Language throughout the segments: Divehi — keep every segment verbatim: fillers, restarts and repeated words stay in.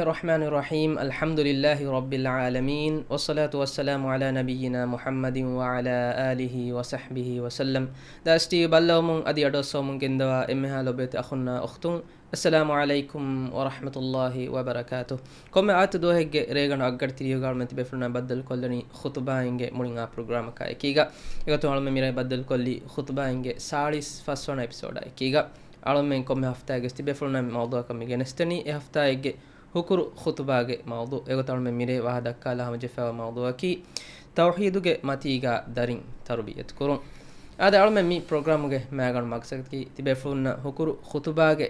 الرحمن الرحيم. الحمد لله رب العالمين، والصلاة والسلام على نبينا محمد وعلى آله وصحبه وسلم. ދާއިސް ޓީވީ ބައްލަވަމުން އަދި އަޑުއައްސަވަމުން ގެންދަވާ އެންމެހާ ލޮބުވެތި އަޚުންނާ އުޚްތުން، އައްސަލާމު ޢަލައިކުމް ވަރަޙްމަތުﷲި ވަބަރަކާތުހު. ކޮންމެ އާދިއްތަ ދުވަހެއްގެ ރޭގަނޑު އަށްގަޑި ތިރީހުގަ އަޅުމެން ތިބޭފުޅުންނާ ބައްދަލުކޮށްލަނީ ޚުޠުބާއިންގެ މުޅިން އާ ޕްރޮގްރާމަކާ އެކީގަ. އެގޮތުން އަޅުމެން މިރޭ ބައްދަލުކޮށްލީ ޚުޠުބާއިންގެ ސާޅީސް ފަސްވަނަ އެޕިސޯޑާ އެކީގަ. އަޅުމެން ކޮންމެ ހަފްތާއެއްގެ ތިބޭފުޅުންނާ މައުޟޫޢަކަށް މި ގެނެސްދެނީ އެ ހަފްތާއެއްގެ ހުކުރު ޚުޠުބާގެ މައުޟޫޢު. އެގޮތަށް އަޅުމެން މިރޭ ވާހަކަ ދައްކާލާ ހަމަޖެހިފައިވާ މައުޟޫޢަކީ، ތައުޙީދުގެ މަތީގާ ދަރިން ތަރުބިއްޔަތު ކުރުން. އާދެ، އަޅުމެން މި ޕްރޮގްރާމުގެ މައިގަނޑު މަގްސަދަކީ، ތިބޭފުޅުންނަށް ހުކުރު ޚުޠުބާގެ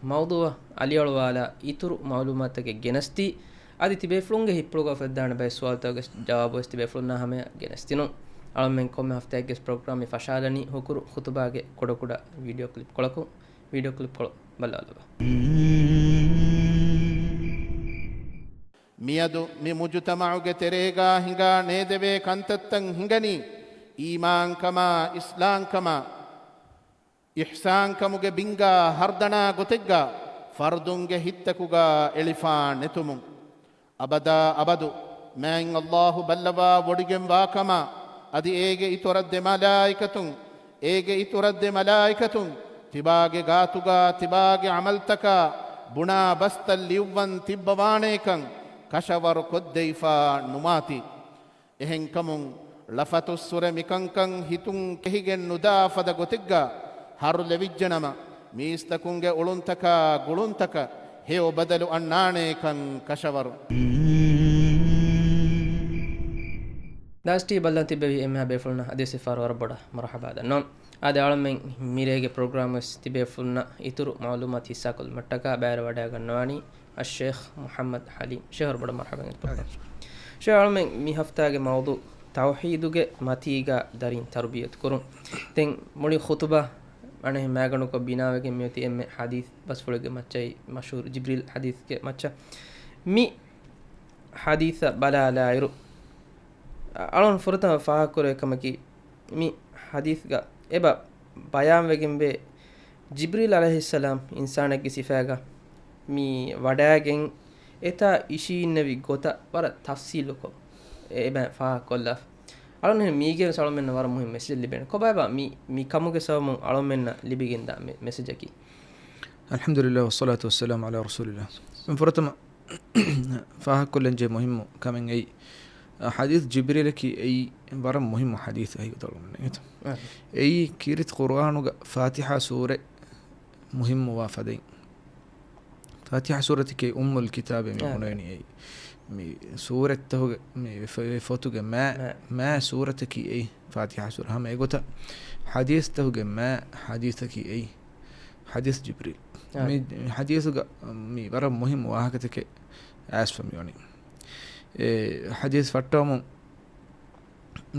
މައުޟޫޢަށް އަލިއަޅުވާލާ އިތުރު މަޢުލޫމާތުތަކެއް ގެނެސްދީ، އަދި ތިބޭފުޅުންގެ ހިތްޕުޅުގަ އުފެއްދާނެ ބައެއް ސުވާލުތަކުގެ ޖަވާބުވެސް ތިބޭފުޅުންނާ ހަމަޔަށް ގެނެސްދިނުން. އަޅުމެން ކޮންމެ ހަފްތާއެއްގެ ޕްރޮގްރާމް މި ފަށާލަނީ ހުކުރު ޚުޠުބާގެ ކުޑަކުޑަ ވީޑިއޯ ކްލިޕްކޮޅަކުން. ވީޑިއޯ ކްލިޕްކޮޅު ބަލާލަބަ. މިއަދު މި މުޖުތަމަޢުގެ ތެރޭގާ ހިނގާ ނޭދެވޭ ކަންތައްތައް ހިނގަނީ، އީމާންކަމާ، އިސްލާމްކަމާ، އިޙްސާންކަމުގެ ބިންގާ ހަރުދަނާ ގޮތެއްގާ ފަރުދުންގެ ހިތްތަކުގާ އެޅިފާ ނެތުމުން. އަބަދާ އަބަދު މާތް ﷲ ބައްލަވާ ވޮޑިގެންވާކަމާ، އަދި އޭގެ އިތުރަށް ދެ މަލާއިކަތުން، އޭގެ އިތުރަށް ދެ މަލާއިކަތުން ތިބާގެ ގާތުގާ ތިބާގެ ޢަމަލްތަކާ ބުނާ ބަސްތައް ލިޔުއްވަން ތިއްބަވާނޭކަން ކަށަވަރު ކޮށްދެވިފާ ނުމާތި. އެހެންކަމުން، ޅަފަތުއްސުރެ މިކަންކަން ހިތުން ކެހިގެން ނުދާ ފަދަ ގޮތެއްގާ ހަރުލެވިއްޖެނަމަ، މީސްތަކުންގެ އުޅުންތަކާ ގުޅުންތަކަށް ހެޔޮ ބަދަލު އަންނާނޭކަން ކަށަވަރު. ދާއިސް ޓީވީ ބައްލަން ތިއްބެވި އެންމެހާ ބޭފުޅުންނަށް އަދިވެސް އެއްފަހަރު ވަރަށް ބޮޑަށް މަރުޙަބާ ދަންނަވަން. އާދެ، އަޅުމެން މިރޭގެ ޕްރޮގްރާމް ވެސް ތިބޭފުޅުންނަށް އިތުރު މަޢުލޫމާތު ހިއްސާކޮށްލުމަށްޓަކާ ބައިވެރިވަޑައިގަންނަވާނީ އައްޝޭޚް މުޙައްމަދު ޙަލީމް. ޝޭޚް ވަރަށް ބޮޑަށް މަރުޙަބާ ގެންދަވަން. ޝޭޚް، އަޅުމެން މި ހަފްތާގެ މައުޟޫޢު ތައުޙީދުގެ މަތީގާ ދަރިން ތަރުބިއްޔަތު ކުރުން. ދެން މުޅި ޚުޠުބާ އަނެއް މައިގަނޑުކޮށް ބިނާވެގެން މިއޮތީ އެންމެ ޙަދީޘް ބަސްފުޅެއްގެ މައްޗަށް، މަޝްހޫރު ޖިބްރީލް ޙަދީޘްގެ މައްޗަށް. މި ޙަދީޘަށް ބަލާލާއިރު، އަޅުން ފުރަތަމަ ފާހަގަކުރެވޭ ކަމަކީ، މި ޙަދީޘްގަ އެބަ ބަޔާންވެގެންވޭ، ޖިބްރީލް ޢަލައިހިއްސަލާމް އިންސާނެއްގެ ސިފައިގަ މި ވަޑައިގެން އެތާ އިށީންނެވި ގޮތަށް ވަރަށް ތަފްސީލުކޮށް އެބަ ފާހަގަކޮށްލާފަ. އަޅުން މީގެ ވެސް އަޅުމެންނަށް ވަރަށް މުހިންމު މެސެޖެއް ލިބޭނެ. ކޮބާބާ މި، މި ކަމުގެ ސަބަބުން އަޅުމެންނަށް ލިބިގެންދާ މެ-، މެސެޖަކީ؟ الحمد لله والصلاة والسلام على رسول الله. ފުރަތަމަ ފާހަގަކޮށްލަންޖެހޭ މުހިއްމު ކަމެއް އެއީ، ޙަދީޘް ޖިބްރީލަކީ އެއީ ވަރަށް މުހިއްމު ޙަދީޘެއް ހަގީގަތަށް އަޅުގަނޑުމެން އެނގޭތަ؟ އާ. އެއީ ކީރިތި ޤުރުއާނުގަ ފާތިޙާ ސޫރަ މުހިއްމުވާ ފަދައިން. ފާތިޙާ ސޫރަތަކީ އުއްމުލް ކިތާބޭ މި އާ. ބުނެވެނީ އެއީ. މި ސޫރަތްތަކުގެ މި ފޮ-، ފޮތުގެ މާ، މާ. މާ ސޫރަތަކީ އެއީ ފާތިޙާ ސޫރަ. ހަމަ އެގޮތަށް ޙަދީޘްތަކުގެ މާ ޙަދީޘަކީ އެއީ. ޙަދީޘް ޖިބްރީލް. އާ. މި ޙަދީޘުގަ މި ވަރަށް މުހިއްމު ވާހަކަތަކެއް އައިސްފަ މިވަނީ. އެ ޙަދީޘް ފައްޓަވަމުން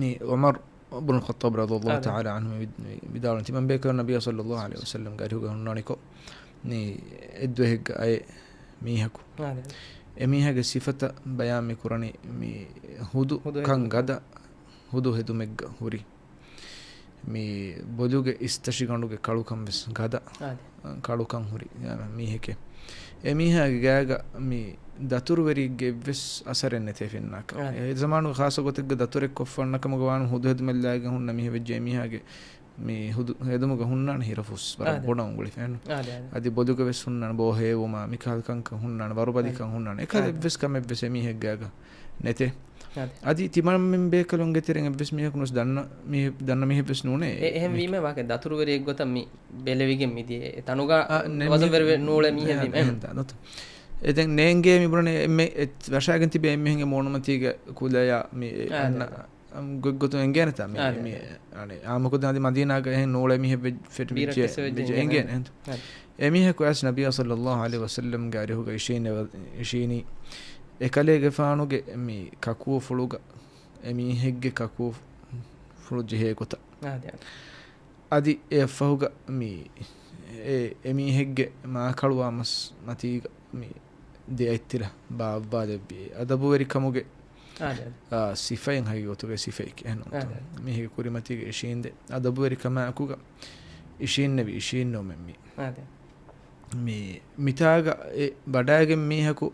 މި ޢުމަރު ބުނުލް ޚައްޠާބް ރަޟިޔަﷲ އާ. ތަޢާލާ ޢަންހު މި ވި-، ވިދާޅުވި ތިމަން ބޭކަލުން ނަބިއްޔާ ޞައްލަﷲ ޢަލައިހި ވަސައްލަމްގެ އަރިހުގަ ހުންނާނިކޮށް، މި އެއްދުވަހެއްގަ އައޭ މީހަކު. އާ. އެމީހާގެ ސިފަތައް ބަޔާން މި ކުރަނީ މި ހުދު ހުދު ކަން ހެދުމަކަށް. ގަދަ ހުދު ހެދުމެއްގަ ހުރި. މި ބޮލުގެ އިސްތަށިގަނޑުގެ ކަޅުކަން ވެސް ގަދަ، އާދެ. ކަޅުކަން ހުރި މީހެކޭ. އެ މީހާގެ ގާގަ މި ދަތުރުވެރިއެއްގެ އެއްވެސް އަސަރެއް ނެތޭ ފެންނާކަށް. އާދެ. އެ ޒަމާނުގެ ޚާއްޞަ ގޮތެއްގަ ދަތުރެއް ކޮށްފަ ނަކަމުގަ ވާނު ހުދު ހެދުމެއް ލާގެން ހުންނަ މީހެއް ވެއްޖެ އެ މީހާގެ މި ހުދު ހެދުމުގަ ހުންނާނެ ހިރަފުސް ވަރަށް އާދެ. ބޮޑަށް އުނގުޅިފަ އެހެން. އާދެ، އާދެ. އަދި ބޮލުގަ ވެސް ހުންނާނެ ބޯ ހޭވުމާ މިކަހަލަ ކަންކަން ހުންނާނެ. ވަރުބަލިކަން އާދެ. ހުންނާނެ. އެކަހަލަ އާދެ. އެއްވެސް ކަމެއް ވެސް އެ މީހެއްގާގަ ނެތޭ. އާދެ. އަދި ތިމަންމެން ބޭކަލުންގެ ތެރެއިން އެއްވެސް މީހަކު ނުވެސް ދަންނަ މީހެއް، ދަންނަ މީހެއް ވެސް ނޫނޭ. އެ-، އެހެން ވީމަ ވާކަ ދަތުރުވެރިއެއް ގޮތަށް މި ބެލެވިގެން މިދިޔަ އެ ތަނުގަ އާ، ނެ-، ވަޒަން މި-، ވެރި ނޫޅޭ މީހެއް އާ، ވީމަ އެހެން. އެހެން ދާ، ނުތަ. އެ ދެން ނޭނގޭ މި ބުނަނީ އެ މެ-، އެ ވަށާގެން ތިބޭ އެމީހެއްގެ މޫނުމަތީގަ ކުލަޔާ މި އެ އާ، އަންނަ ދެ. އަމް، ގޮތްގޮތުން އެނގޭނެތާ މި، އާ، ދެ. މި، އަނެ، އާއްމުކޮށް ދެން އަދި މަދީނާގަ އެހެން ނޫޅޭ މީހެއް ވެ-، ފެޓް ވެއްޖެ، ބީރައްޓެއްސެ ވެއްޖެ ވެއްޖެ އެނގޭނެ. އެނގޭނެ. އާ. އެމީހަކު އައިސް ނަބިއްޔާ ޞައްލަﷲ ޢަލައިހި ވަސައްލަމްގެ އަރިހުގަ އިށީނެ-، އިށީނީ އެކަލޭގެފާނުގެ މި ކަކުވަފުޅުގަ އެމީހެއްގެ ކަކުވަފުޅު ޖެހޭ ގޮތަށް. އާ، ދެ. އަދި އެއަށްފަހުގަ މި އެ-، އެމީހެއްގެ މާކަޅުވާ މަސް މަތީގަ މި ދެ އަތްތިލަ ބާއްވާލެއްވި އަދަބުވެރިކަމުގެ އާ، ދެ. އާ، ސިފައެއް ހަގީގަތުގައި ސިފައެކޭ. އެހެން އާ، ދެ. މީހެއްގެ ކުރިމަތީގަ އިށީނދެ އަދަބުވެރިކަމާއެކުގަ އިށީންނެވި އިށީންނެވުމެއް މި. އާ، ދެ. މި، މިތާގަ އެ ވަޑައިގެން މީހަކު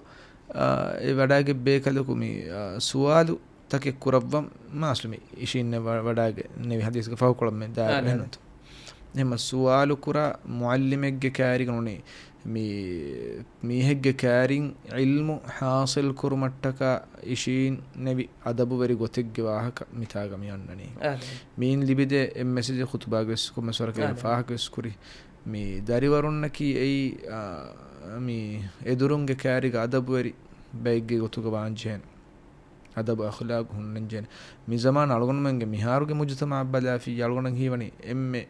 އާ، އެ ވަޑާގެ ބޭކަލަކު މި، އާ، ސުވާލު ތަކެއް ކުރައްވަން މާސްލު މި އިށީންނެ ވަ-، ވަޑާގެ ނެވި ހަދީސްގެ ފަހުކޮޅަށް މެ ދާ އާ، ނޭ. އެހެންތޯ. އެހެމަ ސުވާލު ކުރާ މުޢައްލިމެއްގެ ކާރިގަ ނޫނީ މި މީހެއްގެ ކާރިން ޢިލްމު ޙާޞިލް ކުރުމަށްޓަކާ އިށީން ނެވި އަދަބުވެރި ގޮތެއްގެ ވާހަކަ މިތާގަ މި އަންނަނީ. އާ، މީން ލިބިދޭ އެއް މެސެޖެއް ޚުތުބާގެ ވެސް ކޮންމެސް ވަރަކަށް އާ، ފާހަގަވެސް ކުރި. މި ދަރިވަރުންނަކީ އެއީ، އާ، މި އެދުރުންގެ ކާރިގަ އަދަބުވެރި ބައެއްގެ ގޮތުގަ ވާންޖެހޭނެ. އަދަބު އަޚްލާގު ހުންނަންޖެހޭނެ. މި ޒަމާން އަޅުގަނޑުމެންގެ މިހާރުގެ މުޖުތަމަޢަށް ބަލާފިއްޔާ އަޅުގަނޑަށް ހީވަނީ އެންމެ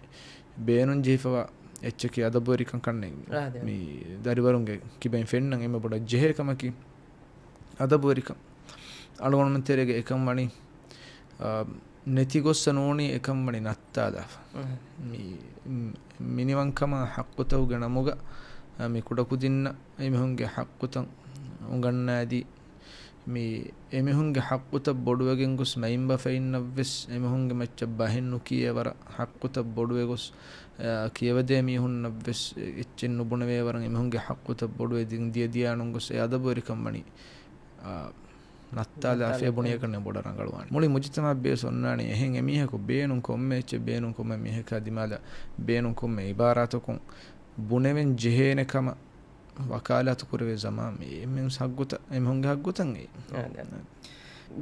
ބޭނުންޖެހިފަވާ އެއްޗަކީ އަދަބުވެރިކަން ކަންނޭނގެ. އާ، ދެ. މި ދަރިވަރުންގެ ކިބައިން ފެންނަން އެންމެ ބޮޑަށް ޖެހޭ ކަމަކީ އަދަބުވެރިކަން. އަޅުގަނޑުމެން ތެރޭގަ އެކަން ވަނީ، އާ، ނެތި ގޮއްސަ ނޫނީ އެކަން ވަނީ ނައްތާލާފަ. އަހަ. މި، މި، މިނިވަންކަމާ ޙައްޤުތަކުގެ ނަމުގަ، އާ، މި ކުޑަކުދިންނަށް އެމީހުންގެ ޙައްޤުތައް އުނގަންނާދީ، މި އެމީހުންގެ ޙައްޤުތައް ބޮޑުވެގެން ގޮސް މައިންބަފައިންނަށްވެސް އެމީހުންގެ މައްޗަށް ބަހެއް ނުކިޔޭވަރަށް ޙައްޤުތައް ބޮޑުވެ ގޮސް، އާ، ކިޔަވަދޭ މީހުންނަށްވެސް އެއްޗެއް ނުބުނެވޭވަރަށް އެމީހުންގެ ޙައްޤުތައް ބޮޑުވެ ދި-، ދިޔަ ދިޔާނުން ގޮސް އެ އަދަބުވެރިކަން ވަނީ، އާ، ނައްތާލާފަ ނައްތާލާފަ. ބުނިޔަކަން ބޮޑަށް ރަނގަޅުވާނެ. މުޅި މުޖުތަމަޢަށް ބޭސް އޮންނާނީ އެހެން އެމީހަކު ބޭނުން ކޮންމެ އެއްޗެއް ބޭނުން ކޮންމެ މީހަކާ ދިމާލަށް ބޭނުން ކޮންމެ އިބާރާތަކުން ބުނެވެން ޖެހޭނެ ކަމަށް ވަކާލާތު ކުރެވޭ ޒަމާން މި އެމީހުން ހައްގުތައް، އެމީހުންގެ ހައްގުތައް އެއީ. އާ، ދެ.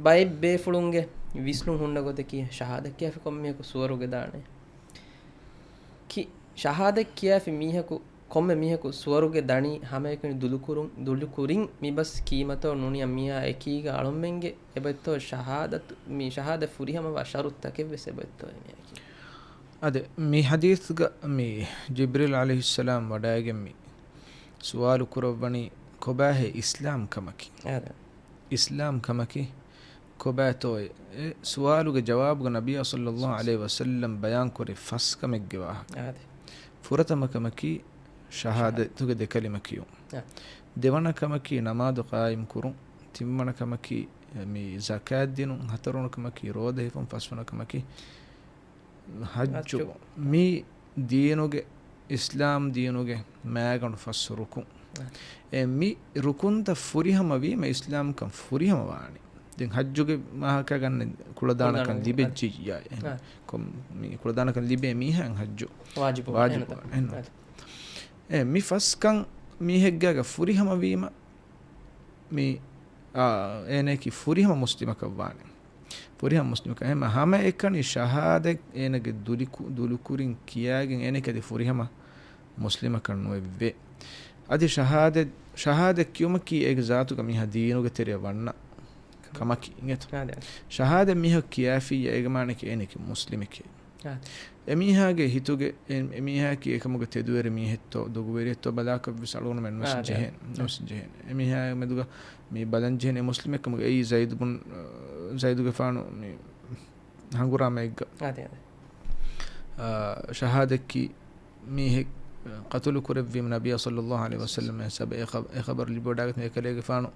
ބައެއް ބޭފުޅުންގެ ވިސްނުން ހުންނަ ގޮތަކީ ޝަހާދަތް ކިޔާފި ކޮންމެއަކު ސުވަރުގެ ދާނެ. ކި-، ޝަހާދަތް ކިޔާފި މީހަކު، ކޮންމެ މީހަކު ސުވަރުގެ ދަނީ ހަމައެކަނި ދުލުކުރުން، ދުލުކުރިން މި ބަސް ކީމަތޯ ނޫނިއްޔާ މިއާ އެކީގަ އަޅުމެންގެ އެބައޮތްތޯ ޝަހާދަތު، މި ޝަހާދަތް ފުރިހަމަވާ ޝަރުތުތަކެއްވެސް އެބައޮތްތޯ އެމީހަކީ. އާ، ދެ. މި ޙަދީޘްގަ މި ޖިބްރީލް ޢަލައިހިއްސަލާމް ވަޑައިގެން މި ސުވާލު ކުރައްވަނީ ކޮބާހޭ އިސްލާމް ކަމަކީ؟ އާ، ދެ. އިސްލާމް ކަމަކީ ކޮބާތޯއޭ؟ އެ ސުވާލުގެ ޖަވާބުގަ ނަބިއްޔާ ޞައްލައްލާހު ޢަލައިހި ވަސައްލަމް ބަޔާންކުރި ފަސް ކަމެއްގެ ވާހަކަ. އާ، ދެ. ފުރަތަމަ ކަމަކީ ޝަހާދަތުގެ ދެ ކަލިމަ ކިޔުން. އާ. ދެވަނަ ކަމަކީ ނަމާދު ޤާއިމް ކުރުން. ތިންވަނަ ކަމަކީ މި ޒަކާތް ދިނުން. ހަތަރުވަނަ ކަމަކީ ރޯދަ ހިފުން. ފަސްވަނަ ކަމަކީ ޙައްޖު. ޙައްޖު. މި ދީނުގެ، އިސްލާމް ދީނުގެ މައިގަނޑު ފަސް ރުކުން. އާ. އެ މި ރުކުންތައް ފުރިހަމަ ވީމަ އިސްލާމްކަން ފުރިހަމަ ވާނެ. ދެން ޙައްޖުގެ ވާހަކަ ގަންނަ ކުޅަދާނަކަން ކުޅަދާނަކަން ލިބެއްޖިއްޔާ. އާ. ކޮން މި ކުޅަދާނަކަން ލިބޭ މީހާއަށް ޙައްޖު ވާޖިބު ވާޖިބު ވާނެ. އެހެން. އެ މި ފަސްކަން މީހެއްގާގަ ފުރިހަމަ ވީމަ މި، އާ، އޭނައަކީ ފުރިހަމަ މުސްލިމަކަށް ވާނެ. ފުރިހަމަ މުސްލިމަކަށް. ހަމަ ހަމައެކަނި ޝަހާދަތް އޭނަގެ ދުލިކު-، ދުލުކުރިން ކިޔާގެން އޭނައަކީ އަދި ފުރިހަމަ މުސްލިމަކަށް ނުވެއްވޭ. އަދި ޝަހާދަތް، ޝަހާދަތް ކިޔުމަކީ އޭގެ ޒާތުގަ މީހާ ދީނުގެ ތެރެއަށް ވަންނަ ކަމަކީ އިނގޭތޯ. އާ، ދެ. ޝަހާދަތް މީހަކު ކިޔާފިއްޔާ އޭގެ މާނައަކީ އޭނައަކީ މުސްލިމެކޭ. އާ. އެމީހާގެ ހިތުގެ، އެ، އެމީހާއަކީ އެކަމުގެ ތެދުވެރި މީހެއްތޯ، ދޮގުވެރިއެއްތޯ ބަލާކަށްވެސް އަޅުގަނޑުމެން ވެސް އާ، ޖެހޭނެ، އާ. ވެސް ޖެހޭނެ. އެމީހާ މެދުގަ މި ބަލަން ޖެހޭނެ މުސްލިމެއްކަމުގެ އެއީ ޒައިދު ބުން، އަ، ޒައިދުގެފާނު މި ހަނގުރާމައެއްގަ. އާ، ދެ، އާ، ދެ. އާ، ޝަހާދަތްކީ މީހެއް ޤަތުލު ކުރެއްވީމަ ނަބިއްޔާ ޞައްލައްލާހު ޢަލައިހި ވަސައްލަމް އެ ސަބަ-، އެ ޚަ-، އެ ޚަބަރު ލިބިވަޑާގަތުން އެކަލޭގެފާނު،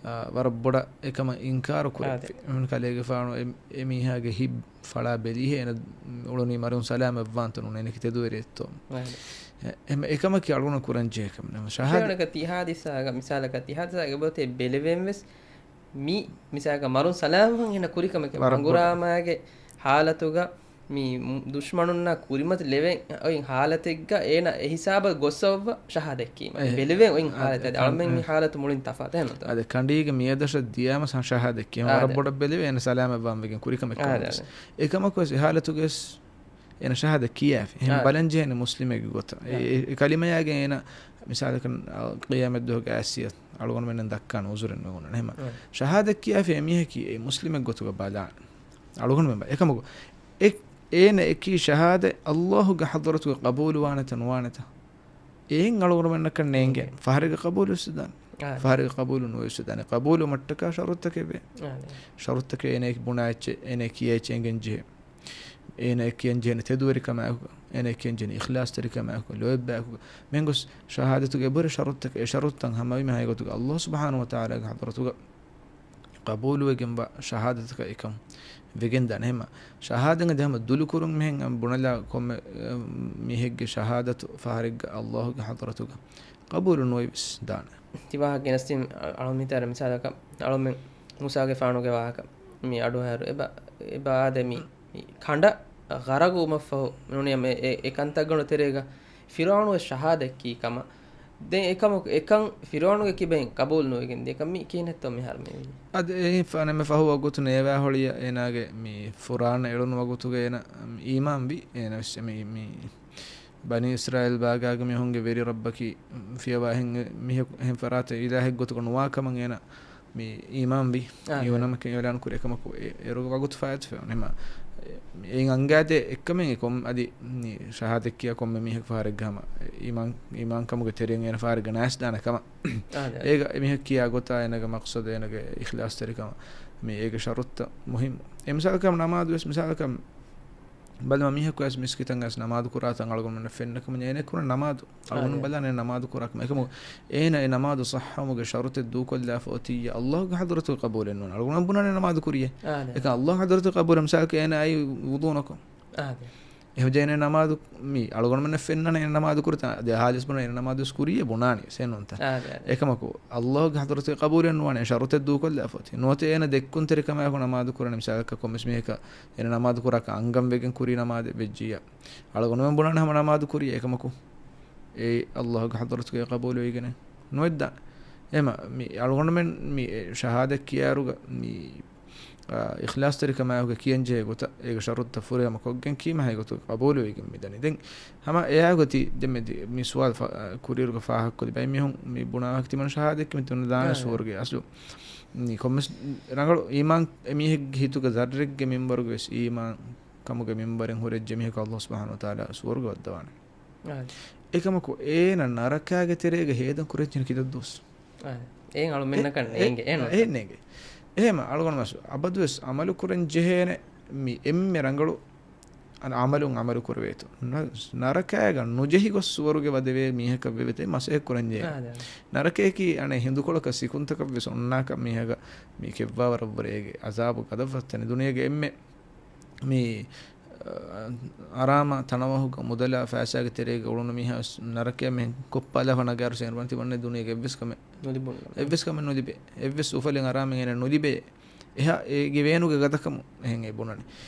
އާ، ވަރަށް ބޮޑަށް އެކަމަށް އިންކާރު ކުރެއްވި. އާ، ދެ. އެހެން ކަލޭގެފާނު އެ، އެމީހާގެ ހިތް ފަޅާ ބެލީހޭ އޭނަ އުޅުނީ މަރުން ސަލާމަތްވާންތޯ ނޫން އޭނައަކީ ތެދުވެރިއެއްތޯ. އާ، ދެ. އެ، އެހެން އެކަމަކީ އަޅުގަނޑު ކުރަންޖެހޭ ކަމެއް. ޝަހާދަ-، ތި ހާދިސާގަ، މިސާލަކަށް ތި ހާދިސާގެ ބޮތެއް ބެލެވެން ވެސް މި މިސާލަކަށް މަރުން ސަލާމަތްވާން އޭނަ ކުރި ކަމެކޭ. ވަރަށް ބޮޑަށް. ހަނގުރާމާގެ ޙާލަތުގަ މި މު-، ދުޝްމަނުންނާ ކުރިމަތި ލެވެން އޮތް ޙާލަތެއްގަ އޭނަ އެ ހިސާބަށް ގޮއްސަވައްވާ ޝަހާދަތް ކީމަ. އެ، ބެލެވެން އޮތް އެ، ޙާލަތެއް. އެ، އަޅުމެން މި އެ. ޙާލަތު މުޅިން ތަފާތު އެހެންތޯ؟ އާ، ދެ. ކަނޑީގެ މިއަދަށަށް ދިޔާމަސް ޝަހާދަތް ކީމަ. އާ، ވަރަށް ދެ. ބޮޑަށް ބެލެވޭ އޭނަ ސަލާމަތްވާން ވެގެން ކުރި ކަމެއް އާ، ކަމަށް ދެ. ވެސް. އެކަމަކު ވެސް އެ ޙާލަތުގަ ވެސް އޭނަ ޝަހާދަތް ކިޔާފި. އެހެން އާ، ދެ. ބަލަން ޖެހޭނެ މުސްލިމެއްގެ ގޮތަށް. އާ، އެ، ދެ. އެ، އެ ކަލިމަޔާގެ އޭނަ މިސާލަކަށް، އާ، ޤިޔާމަތްދުވަހުގެ އާސިޔަ އަޅުގަނޑުމެންނަށް ދައްކާނެ އުޒުރެއް ނުވެގެން އެހެމަ. އާ. ޝަހާދަތް ކިޔާފި އެމީހަކީ އެ މުސްލިމެއް ގޮތުގަ ބަލާނެ. އަޅުގަނޑުމެން ބަ-، އެކަމަކު، އެ، އޭނަ އެކީ ޝަހާދަތް ﷲ ގެ ޙަޟްރަތުގަ ޤަބޫލު ވާނެތަ ނުވާނެތަ؟ އެއިން އަޅުގަނޑުމެންނަކަށް ނޭނގޭ. ނޭނގޭ. ފަހަރެއްގަ ޤަބޫލު ވެސް ދާނެ. އާ. ފަހަރެއްގަ ޤަބޫލު ނުވެސް ދާނެ. ޤަބޫލު ވުމަށްޓަކާ ޝަރުތުތަކެއް ވޭ. އާ، ނޭ. ޝަރުތުތަކެއް އޭނަ ބުނާ އެއްޗެއް، އޭނަ ކިޔާ އެއްޗެއް އެނގެން ޖެހޭ. އޭނަ ކިޔަން ޖެހޭނެ ތެދުވެރިކަމާއެކު، އޭނަ ކިޔަން ޖެހޭނެ އިޚްލާޞްތެރިކަމާއެކު، ލޯތްބާއެކު، މިހެން ގޮސް ޝަހާދަތުގެ އެބަހުރި ޝަރުތުތަކެއް، އެ ޝަރުތުތައް ހަމަވީމަ ހަގީގަތުގަ ﷲ ސުބްޙާނަހޫ ވަތަޢާލާގެ ޙަޟްރަތުގަ ޤަބޫލުވެގެންވާ ޝަހާދަތަކަށް އެކަން ވެގެންދާނެ. އެހެމަ ޝަހާދަތް އަދި ހަމަ ދުލުކުރުން މިހެން ބުނެލާ ކޮންމެ، އެ، މީހެއްގެ ޝަހާދަތު ފަހަރެއްގަ ﷲ ގެ ޙަޟްރަތުގަ ޤަބޫލު ނުވެވެސް ދާނެ. ތި ވާހަކަ ގެނެސްދިން އަ-، އަޅު މިތާރ މިސާލަކަށް އަޅުމެން މޫސާގެފާނުގެ ވާހަކަ މި އަޑުއަހަރު އެބަ-، އެބަ އާދެ މި، މި ކަނޑަ ޣަރަގުވުމަށްފަހު ނޫނީ އެ، އެ، އެ ކަންތައްގަނޑު ތެރޭގަ ފިރުޢައުނުގެ ޝަހާދަތް ކީ ކަމަށް. ދެން އެކަމަކު، އެކަން ފިރުޢައުނުގެ ކިބައިން ޤަބޫލު ނުވެގެން ދިޔަކަން މި ކިހިނެއްތޯ މިހާރު މި ވީ؟ އަދި އެ ފަނެމެ ފަހު ވަގުތު ނޭވާ ހޮޅިއަށް އޭނާގެ މި ފުރާނަ އެޅުނު ވަގުތުގަ އޭނަ އީމާން ވި. އޭނަ ވެސް މި، މި ބަނީ އިސްރާއީލް ބާގާގެ މީހުންގެ ވެރި ރައްބަކީ ފިޔަވާ އެހެން މީހަކު، އެހެން ފަރާތަށް އިލާހެއް ގޮތުގަ ނުވާ ކަމަށް އޭނަ މި އީމާން ވި. އާ، އިވަނަމަކެ އިޢުލާން ކުރި އެކަމަކު އެ-، އޭރުގެ ވަގުތު ފާއިތު ފެވުނު. އެމަ، އެ-، އެއިން އަންގާދޭ އެއްކަމެއް އެ ކޮން އަދި މި ޝަހާދަތް ކިޔާ ކޮންމެ މީހަކު ފާރެއްގަ ހަމަ އީމާން، އީމާން ކަމުގެ ތެރެއިން އޭނަ ފާރެއްގަ ނާސްދާނެ ކަމަށް. އާ، އާ. އޭގަ އެ މީހަކު ކިޔާ ގޮތާ އޭނަގެ މަޤްޞަދު އޭނަގެ އިޚްލާޞްތެރިކަމަށް މި އޭގެ ޝަރުތުތައް މުހިއްމު. އެ މިސާލަކަށް ނަމާދު ވެސް މިސާލަކަށް ބަލަމާ މީހަކު ވެސް މިސްކިތަށް އައިސް ނަމާދު ކުރާތަން އަޅުގަނޑުމެންނަށް ފެންނަ ކަމަށް އޭނަ ކުރަން ނަމާދު. އަޅުގަނޑު އާ، އާ. ބަލާނެ ނަމާދު ކުރާ ކަމަށް. އެކަމު އޭނަ އެ ނަމާދު ޞައްޙަވުމުގެ ޝަރުތެއް ދޫކޮށްލާފަ އޮތިއްޔާ ﷲ ގެ ޙަޟްރަތުގެ ޤަބޫލެއް ނޫން. އަޅުގަނޑު ބުނާނެ ނަމާދު ކުރިޔޭ. އާ، އާ. އެކަން ﷲ ގެ ޙަޟްރަތުގެ ޤަބޫލެއް މިސާލަކަށް އޭނަ އައި ވުޟޫ ނުކޮށް. އާ، އާ. އެހެން އޭނަ ނަމާދު މި އަޅުގަނޑުމެންނަށް ފެންނަން އޭނަ ނަމާދު ކުރިތަން އަދި އަހާލިސް ބުނާ އޭނަ ނަމާދު ވެސް ކުރިޔޭ ބުނާނީ ސޭނުންތަ. އާ، އާ، އާ. އެކަމަކު ﷲ ގެ ޙަޟްރަތުގެ ޤަބޫލެއް ނުވާނެ ޝަރުތެއް ދޫކޮށްލާފަ އޮތީ. ނުވަތަ އޭނަ ދެއްކުންތެރިކަމާއެކު ނަމާދު ކުރަނީ މިސާލަކަށް ކޮންމެސް މީހަކަށް އޭނަ ނަމާދު ކުރާކަށް އަންގަން ވެގެން ކުރީ ނަމާދެއް ވެއްޖިއްޔާ. އަޅުގަނޑުމެން ބުނާނެ ހަމަ ނަމާދު ކުރިޔޭ އެކަމަކު އެއީ ﷲ ގެ ޙަޟްރަތުގައި ޤަބޫލުވެގެނެއް ނުވެއްދާނެ. އެހެމަ މި އަޅުގަނޑުމެން މި ޝަހާދަތް ކިޔާއިރުގަ މި، އާ، އިޚްލާޞްތެރިކަމާއެކުގަ ކިޔަންޖެހޭ ގޮތަށް އޭގެ ޝަރުތުތައް ފުރިހަމަ ކޮށްގެން ކީމަ ހައިގޮތުގަ ޤަބޫލުވެގެން މިދަނީ. ދެން ހަމަ އެއާގޮތީ ދެން މި ދި-، މި ސުވާލު ފަ-، ކުރިއިރުގަ ފާހަގަކޮށްލި ބައެއް މީހުން މި ބުނާ ވާހަކަ ތިމަން ޝަހާދަތް ކިޔަމެ ތިމަން ދާނެ އާ، ސުވަރުގެ އަސްލު މި ކޮންމެސް ރަނގަޅު އީމާން އެމީހެއްގެ ހިތުގަ ޒައްރެއްގެ މިންވަރުގަ ވެސް އީމާން ކަމުގެ މިންވަރެއް ހުރެއްޖެ މީހަކު ﷲ ސުބްޙާނަހޫ ވަތަޢާލާ ސުވަރުގެ ވައްދަވާނެ. އާ. އެކަމަކު އޭނަ ނަރަކާގެ ތެރޭގަ ހޭދަން ކުރެއްޖެން ކިތައް ދުވަސް؟ އާ. އޭން އަޅުމެންނަކަށް އެ-، ނޭނގެ، އޭނު. އެ-، އެ ނޭނގެ. އެހެމަ އަޅުގަނޑު މަސް އަބަދުވެސް އަމަލު ކުރަން ޖެހޭނެ މި އެންމެ ރަނގަޅު އަން އަމަލުން އަމަލު ކުރެވޭތޯ. ނަ-، ނަރަކާގަ ނުޖެހި ގޮސް ސުވަރުގެ ވަދެވޭ މީހަކަށް ވެވޭތޯ މަސައްކަތް ކުރަން ޖެހޭ. އާ، އާ. ނަރަކަޔަކީ އަނެއް ހިނދުކޮޅަކަށް ސިކުންތަކަށް ވެސް އޮންނާކަށް މީހަކަށް މި ކެއްވާވަރަށްވުރެ އޭގެ އަޒާބު ގަދަފަތަނެ ދުނިޔޭގެ އެންމެ މި، އަ، އަރާމާ ތަނަވަހުގަ މުދަލާ ފައިސާގެ ތެރޭގަ އުޅުނު މީހާ ވެސް ނަރަކަޔަށް މިހެން ކޮއްޕާލާފަ ނަގާއިރު ސޭންވަން ތިމަންނެ ދުނިޔޭގެ އެއްވެސް ކަމެއް ނުލިބުނު. އެއްވެސް ކަމެއް ނުލިބޭ. އެއްވެސް އުފަލެއް އަރާމެއް އޭނަ ނުލިބޭ. އެހާ އޭގެ ވޭނުގެ ގަދަކަމު އެހެން އެ ބުނަނީ.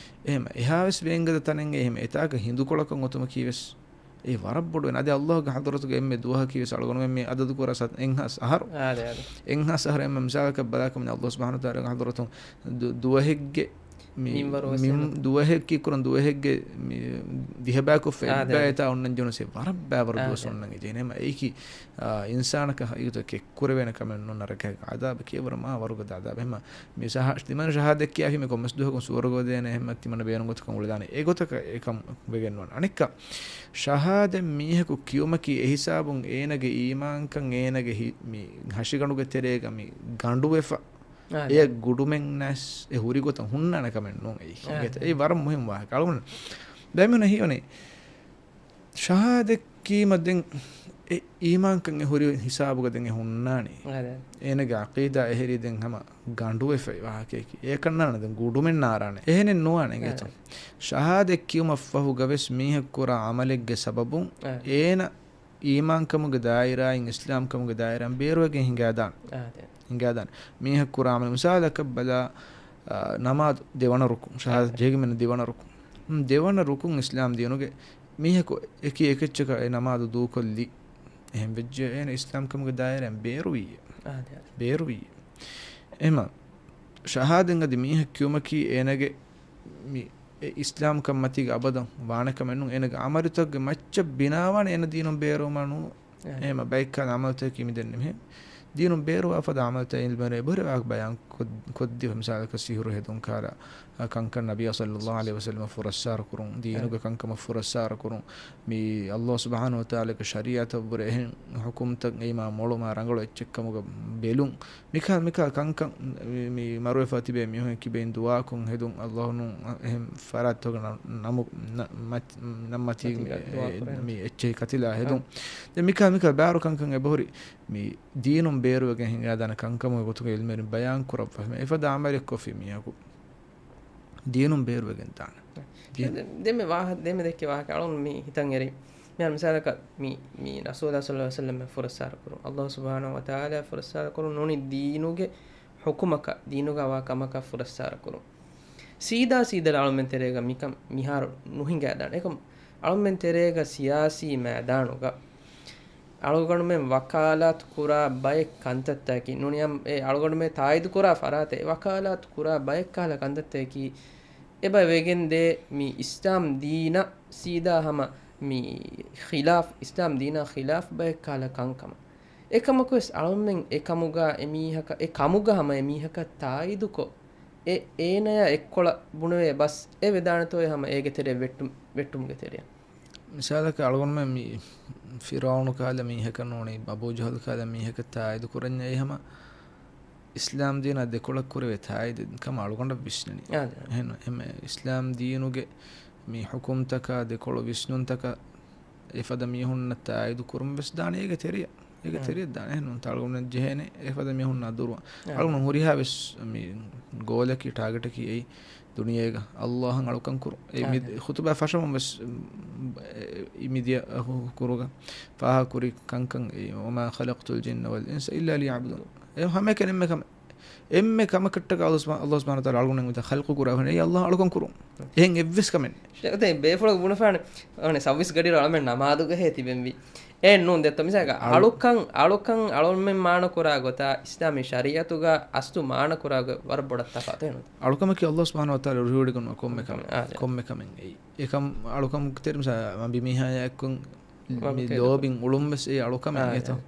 އެހެމަ އެހާވެސް ވޭންގަދަ ތަނެއްގަ އެހެމަ އެތާކަށް ހިނދުކޮޅަކަށް އޮތުމަކީ ވެސް އެ ވަރަށް ބޮޑު ވެން. އަދި ﷲ ގެ ޙަޟްރަތުގެ އެންމެ ދުވަހަކީ ވެސް އަޅުގަނޑުމެން މި އަދަދު ކުރާ ސަ-، އެއްހާސް އަހަރު. އާދެ، އާދެ. އެއްހާސް އަހަރު އެންމެ މިސާލަކަށް ބަލާކަމުން ﷲ ސުބްޙާނަހޫ ވަތަޢާލާގެ ޙަޟްރަތުން ދު-، ދުވަހެއްގެ މި-، މިންވަރު ވެސް މި-، އެހެން. ދުވަހެއް ކީއްކުރަން ދުވަހެއްގެ މި ދިހަ ބަޔަކު އާދެ، އާދެ. އެއްބަޔަށް އޮންނަން ޖެހުނު ސެ ވަރަށް ބައިވަރު ދުވަސް އާދެ. އޮންނަން އެ ޖެހެނީ. އެހެމަ އެއީކީ، އާ، އިންސާނަކަށް ހަގީގަތަށް ކެއްކުރެވޭނެ ކަމެއް ނޫން ނަރަކައިގެ އަދާބަކީ ވަރަށް މާ ވަރުގަދަ އަދާބެއް. އެހެމަ މި ޝަހާ-، ތިމަން ޝަހާދަތް ކިޔާފީމެ ކޮންމެސް ދުވަހަކުން ސުވަރުގަ ދޭނެ އެހެމަ ތިމަން ބޭނުން ގޮތަކަށް އުޅެދާނެ. އެ ގޮތަކަށް އެކަން ވެގެން ނުވާނެ. އަނެއްކާ، ޝަހާދަތް މީހަކު ކިޔުމަކީ އެހިސާބުން އޭނަގެ އީމާންކަން އޭނަގެ ހި-، މި ހަށިގަނޑުގެ ތެރޭގަ މި ގަނޑުވެފަ، އާ، އެ ގުޑުމެއްނަސް އެ ހުރި ގޮތަށް ހުންނާނެ ކަމެއް ނޫން އެއީ. އާ، އެ ވަރަށް މުހިންމު ވާހަކަ. އަޅުގަނޑު ބައެއް މީހުން ހީވަނީ ޝަހާދަތް ކީމަ ދެން އެ އީމާންކަން އެ ހުރި ހިސާބުގަ ދެން އެ ހުންނާނީ. އާދެ. އޭނަގެ އަޤީދާ އެހެރީ ދެން ހަމަ ގަނޑުވެފައި ވާހަކައެކި. އެކަންނާނަ ދެން ގުޑުމެއް ނާރާނެ. އެހެނެއް ނުވާނެ އާދެ. އިނގޭތޯ. ޝަހާދަތް ކިޔުމަށްފަހުގަ ވެސް މީހަކު ކުރާ އަމަލެއްގެ ސަބަބުން އާ. އޭނަ އީމާންކަމުގެ ދާއިރާއިން އިސްލާމްކަމުގެ ދާއިރާއިން ބޭރުވެގެން ހިނގާދާނެ. އާދެ. ހިނގާދާނެ. މީހަކު ކުރާ އަމަލެއް މިސާލަކަށް ބަލާ، އާ، ނަމާދު ދެވަނަ ރުކުން. ޝަހާދަތް އާދެ. ޖެހިގެން ދެވަނަ ރުކުން. ހުން، ދެވަނަ ރުކުން އިސްލާމް ދީނުގެ މީހަކު އެކި އެކެއްޗަކަށް އެ ނަމާދު ދޫކޮށްލި. އެހެން ވެއްޖެ އޭނަ އިސްލާމްކަމުގެ ދާއިރާއިން ބޭރުވިއްޔެ. އާދެ، އާދެ. ބޭރުވިއްޔެ. އެހެމަ ޝަހާދަތް އަދި މީހަކު ކިޔުމަކީ އޭނަގެ މި އެ އިސްލާމްކަން މަތީގަ އަބަދަށް ވާނެ ކަމެއް ނޫން. އޭނަގެ އަމަލުތަކުގެ މައްޗަށް ބިނާވާނެ އޭނަ ދީނުން ބޭރުވުމާ ނޫން. އެހެމަ ބައެއްކާ އަމަލުތަކަކީ މިދެންނެވިހެން. ދީނުން ބޭރުވާފަދަ އަމަލުތައް އިލްމުވެރިން އެބަހުރި ވާހަކަ ބަޔާން ކޮށް-، ކޮށްދިޔަ މިސާލަކަށް ސިހުރު ހެދުން ކަހަލަ، އަ، ކަންކަން ނަބިއްޔާ ޞައްލައްލާހު ޢަލައިހި ވަސައްލަމަށް ފުރައްސާރަ ކުރުން، ދީނުގެ ކަންކަމަށް ފުރައްސާރަ ކުރުން، މި ﷲ ސުބްޙާނަހު ވަތަޢާލާގެ ޝަރީޢަތަށްވުރެ އެހެން ޙުކުމްތައް އެއީމާ މޮޅު މާ ރަނގަޅު އެއްޗެއްކަމުގަ ބެލުން. މިކަހަލަ، މިކަހަލަ ކަންކަން މި، މި މަރުވެފަ ތިބޭ މީހުން ކިބައިން ދުޢާކޮށް ހެދުން، ﷲ ނޫން އެހެން ފަރާތްތަކުގަ ނަ-، ނަމު-، ނަ-، މަތި-، ނަ-، މަތީ-، ކަތިލާ ދުޢާ ކުރޭ. މި އެއްޗެހި ކަތިލާ ހެދުން. އާ. ދެން މިކަހަލަ، މިކަހަލަ ބާރު ކަންކަން އެބަހުރި މި ދީނުން ބޭރުވެގެން ހިނގާދާނެ ކަންކަމުގެ ގޮތުގަ އިލްމުވެރިން ބަޔާން ކުރައްވާފަ. އެފަދަ އަމަލެއް ކޮށްފި މީހަކު ދީނުން ބޭރުވެގެން ދާނެ. ދީން. ދެ-، ދެންމެ ވާހަ-، ދެންމެ ދެއްކި ވާހަކަ އަޅުން މި ހިތަށް އެރި. މިހާރު މިސާލަކަށް މި، މި ރަސޫލާ ޞައްލަﷲ ޢަލައިހި ވަސައްލަމަށް ފުރައްސާރަ ކުރުން، ﷲ ސުބްޙާނަހޫ ވަތަޢާލާ ފުރައްސާރަ ކުރުން ނޫނީ ދީނުގެ ޙުކުމަކަށް، ދީނުގަ ވާ ކަމަކަށް ފުރައްސާރަ ކުރުން. ސީދާ ސީދަ އަޅުމެން ތެރޭގަ މިކަން މިހާރު ނުހިނގާދާނެ. އެކަމް އަޅުމެން ތެރޭގަ ސިޔާސީ މައިދާނުގަ އަޅުގަނޑުމެން ވަކާލާތު ކުރާ ބައެއް ކަންތައްތަކަކީ ނޫނީ އެ އަޅުގަނޑުމެން ތާއީދު ކުރާ ފަރާތެއް ވަކާލާތު ކުރާ ބައެއް ކަހަލަ ކަންތައްތަކަކީ އެބަ ވެގެންދޭ މި އިސްލާމް ދީނަށް ސީދާ ހަމަ މި ޚިލާފް، އިސްލާމް ދީނާ ޚިލާފް ބައެއް ކަހަލަ ކަންކަމަށް. އެކަމަކުވެސް އަޅުމެން އެ ކަމުގަ އެ މީހަކަށް، އެ ކަމުގަ ހަމަ އެ މީހަކަށް ތާއީދުކޮށް، އެ އޭނަޔާ އެއްކޮޅަށް ބުނެވޭ ބަސް އެ ވެދާނެތޯއޭ ހަމަ އޭގެ ތެރެއަށް ވެއްޓު-، ވެއްޓުމުގެ ތެރެއަށް. މިސާލަކަށް އަޅުގަނޑުމެން މި ފިރުޢައުނު ކަހަލަ މީހަކަށް ނޫނީ އަބޫ ޖަހަލް ކަހަލަ މީހަކަށް ތާއީދު ކުރަންޏާ އެ ހަމަ އިސްލާމް ދީނާ ދެކޮޅަށް ކުރެވޭ ތާއީދެއް ކަމަށް އަޅުގަނޑަށް ވިސްނެނީ. އާ، ދެ. އެހެން، އެހެން އިސްލާމް ދީނުގެ މި ޙުކުމްތަކާ ދެކޮޅު ވިސްނުންތަކަށް އެފަދަ މީހުންނަށް ތާއީދު ކުރުން ވެސް ދާނެ އޭގެ ތެރެއަށް. އޭގެ އާ. ތެރެއަށް ދާނެ. އެހެން ނޫންތަ އަޅުގަނޑުމެން ޖެހޭނެ އެފަދަ މީހުންނާ ދުރުވަ. އާ. އަޅުގަނޑު ހުރިހާ ވެސް މި ގޯލަކީ ޓާގެޓަކީ އެއީ ދުނިޔޭގަ އައްލާހަށް އަޅުކަން ކުރުން. އެ މި އާ. ޚުތުބާ ފަށަމުން ވެސް، އެ، މިދިޔަ ކުރުގަ ފާހަ ކުރި ކަންކަން އެ، "وما خلقت الجن والإنس إلا ليعبدون." އެ ހަމައެކަނި އެންމެ ކަމެއް. އެންމެ ކަމަކަށްޓަކާ އައްލާހު ސުބްޙާ-، އައްލާހު ސުބްޙާނަހޫ ވަތަޢާލާ އަޅުގަނޑުމެން މިތާ ޚަލްޤު ކުރާ ހުންނެ. އެއީ އައްލާހަށް އަޅުކަން ކުރުން. އެހެން އެއްވެސް ކަމެއް ނެތް. ދެން ބޭފުޅަކު ބުނެފާނެ، އަނެއް ސައުވީސް ގަޑިއިރު އަޅުމެން ނަމާދުގަ ހޭ ތިބެންވީ. އެ ނޫން ދެއްތޯ މިސާލަކަށް އަޅު- އަޅުކަން، އަޅުކަން އަޅުމެން މާނަ ކުރާ ގޮތާ އިސްލާމީ ޝަރީޢަތުގަ އަސްލު މާނަ ކުރާ ގޮތް ވަރަށް ބޮޑަށް ތަފާތު ނޫން. އަޅުކަމަކީ އައްލާހު ސުބްޙާނަހޫ ވަތަޢާލާ ރުހިވޮޑިގަންނަ ކޮންމެ ކަމެއް، އާ، ކޮންމެ ކަމެއް އެއީ. އެކަމް އަޅުކަމުގެ ތެރެ މިސާ މަ ބިމީހާޔާ އެއްކޮށް މި ވަގުތެއް ލޯބިން އުޅުން ވެސް އެ އަޅުކަމެއް އާ، އެތޯ. އާ.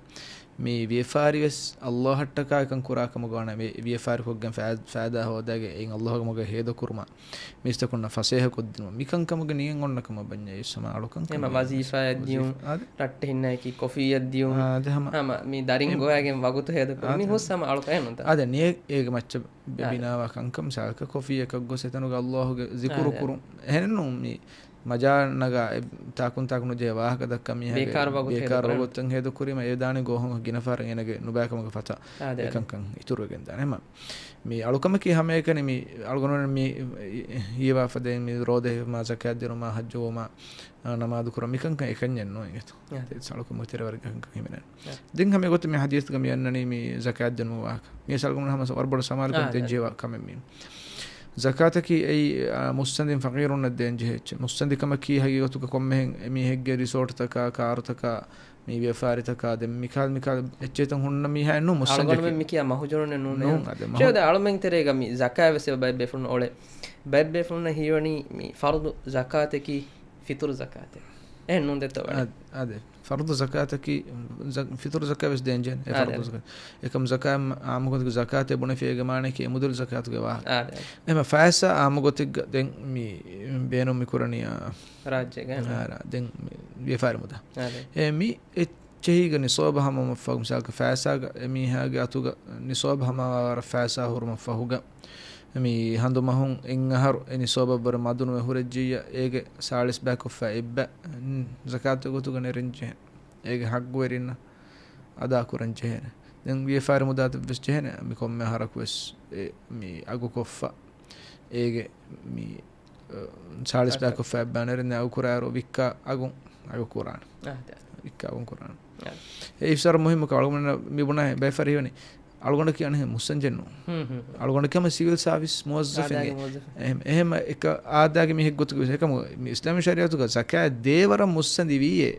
މި ވިޔަފާރި ވެސް އައްލާހަށްޓަކާ އެކަން ކުރާ ކަމުގަ ވާނެ. ވި-، ވިޔަފާރި ކޮށްގެން ފައި-، ފައިދާ ހޯދާގެ އެއިން އައްލާހުގެ މަގަށް ހޭދަ ކުރުމަށް މީސްތަކުންނަށް ފަސޭހަ ކޮށްދިނުމަށް މިކަންކަމުގެ ނިޔަތް އޮންނަ ކަމަށް ބަންޏާ އެއީ ހަމަ އަޅުކަން އެމަ ކަމެއް. ވަޒީފާއެއް ދިޔުން، ވަޒީފާ. އާދެ. ރައްޓެހިންނާއެކީ ކޮފީއެއް ދިޔުން. އާދެ ހަމަ. ހަމަ މި ދަރިން އެ-، ގޮވައިގެން ވަގުތު ހޭދަ ކުރުން. އާދެ. މި ހުސް ހަމަ އަޅުކަން ނޫންތަ؟ އާދެ ނިޔަތް އޭގެ މައްޗަށް ބެ-، އާދެ. ބިނާވާ ކަންކަން މިސާލަކަށް ކޮފީއަކަށް ގޮސް އެތަނުގަ އައްލާހުގެ ޒިކުރު އާދެ. ކުރުން. އެހެންނޫން މި މަޖާ ނަގާ އެ ތާކުން ތާކު ނުޖެހޭ ވާހަކަ ދައްކާ މީހާގެ ބޭކާރު ވަގުތު ބޭކާރު ހޭދަ ކުރާނެ. ވަގުތު ހޭދަ ކުރީމަ އެ ދާނީ ގޯހުން ގިނަ ފަހަރަށް އޭނަގެ ނުބައިކަމުގެ ފަތަށް އާދެ، އެ އާދެ. ކަންކަން އިތުރުވެގެން ދާނެ. ހަމަ މި އަޅުކަމަކީ ހަމައެކަނި މި އަޅުގަނޑު މި ހީވާ ފަދައިން މި ރޯދަ ހިފުމާ، ޒަކާތް ދިނުމާ، ޙައްޖު ވުމާ، އާ، ނަމާދު ކުރުން މިކަންކަން އެކަންޏެއް ނޫން އިނގޭތޯ. އާ. ތެ-، އަޅުކަމުގެ ތެރެ ވަރަށް ކަންކަން ހިމެނޭ. އާ. ދެން ހަމަ ގޮތަށް މި ޙަދީޘްގަ މި އަންނަނީ މި ޒަކާތް ދިނުމުގެ ވާހަކަ. މި އަޅުގަނޑު ހަމަ ވަރަށް ބޮޑަށް ސަމާލުކަން އާ، ދޭން އާ. ޖެހޭ ކަމެއް މީ. ޒަކާތަކީ އެއީ، އާ، މުއްސަނދިން ފަޤީރުންނަށް ދޭން ޖެހޭ އެއްޗެއް. މުއްސަނދިކަމަކީ ހަގީގަތުގަ ކޮންމެހެން އެމީހެއްގެ ރިސޯޓްތަކާ، ކާރުތަކާ، މި ވިޔަފާރިތަކާ، ދެން މިކާލް މިކާލް އެއްޗެއްތައް ހުންނަ މީހާއެއް ނޫން މުއްސަނދިކީ. އަޅުގަނޑުމެން މި ކިޔާ މަހުޖަނުންނެއް ނޫން. ނޫން، އާދެ، މަހު- ޝޭޚް ދެން އަޅުމެން ތެރޭގަ މި ޒަކާތް ވެސް އެބަ ބައެއް ބޭފުޅުން އޮޅޭ. ބައެއް ބޭފުޅުންނަށް ހީވަނީ މި ފަރުޟު ޒަކާތަކީ ފިޠުރު ޒަކާތެއް. އެހެން ނޫން ދެއްތޯ ވަނީ؟ އާ، އާދެ. ފަރުޟު ޒަކާތަކީ، ޒަ-، ފިޠުރު ޒަކާތް ވެސް ދޭން ޖެހޭނެ. އެ އާދެ. ފަރުޟު ޒަކާތް. އެކަމް ޒަކާތް އާއްމު ގޮތުގަ ޒަކާތޭ ބުނެފި އޭގެ މާނައަކީ އެ މުދަލު ޒަކާތުގެ ވާހަކަ. އާދެ. އެހެން ފައިސާ އާއްމު ގޮތެއްގަ ދެން މި ބޭނުން މި ކުރަނީ، އާ، ރާއްޖޭގަ. އާ، ރާ-، ދެން މި ވިޔަފާރި މުދާ. އާދެ. އެ މި އެއްޗެހީގަ ނިޞާބަށް ހަމަވުމަށްފަހު، މިސާލަކަށް ފައިސާގަ އެމީހާގެ އަތުގަ ނިޞާބަށް ހަމަވާވަރަށް ފައިސާ ހުރުމަށްފަހުގަ، މި ހަނދުމަހުން އެއް އަހަރު އެ ނިޞާބަށްވުރެ މަދުނުވެ ހުރެއްޖިއްޔާ، އޭގެ ސާޅީސް ބައިކޮށްފަ އެއްބަ، އުން، ޒަކާތުގެ ގޮތުގަ ނެރެން ޖެހޭނެ. އޭގެ ޙައްޤުވެރިންނަށް އަދާކުރަން ޖެހޭނެ. ދެން ވިޔަފާރި މުދާތައް ވެސް ޖެހޭނެ. މި ކޮންމެ އަހަރަކު ވެސް އެ، މި އަގުކޮށްފަ އޭގެ މި، އަ، ސާޅީސް ބައިކޮށްފަ އެއްބަ ނެރެން އަގު ކުރާއިރު ވިއްކާ އަގުން އަގު ކުރާނެ. އާ، ދެ. ވިއްކާ އަގުން ކުރާނެ. އާ. އެ އިފްސާރު މުހިއްމު ކަމަށް އަޅުގަނޑު މި ބުނާ ބައެއް ފަހަރު ހީވަނީ އަޅުގަނޑަކީ އަނެއް މުއްސަންޖެއް ނޫން. ހުން، ހުން، ހުން. އަޅުގަނޑަކީ ހަމަ ސިވިލް ސާވިސް މުވައްޒަފެއް. އާދާގެ މުވައްޒަފެއް. އެހެން، އެހެން އެކަ އާދާގެ މީހެއް ގޮތުގަ ވެސް އެކަމު މި އިސްލާމީ ޝަރީއަތުގަ ޒަކާތް ދޭވަރަށް މުއްސަނދި ވީއޭ.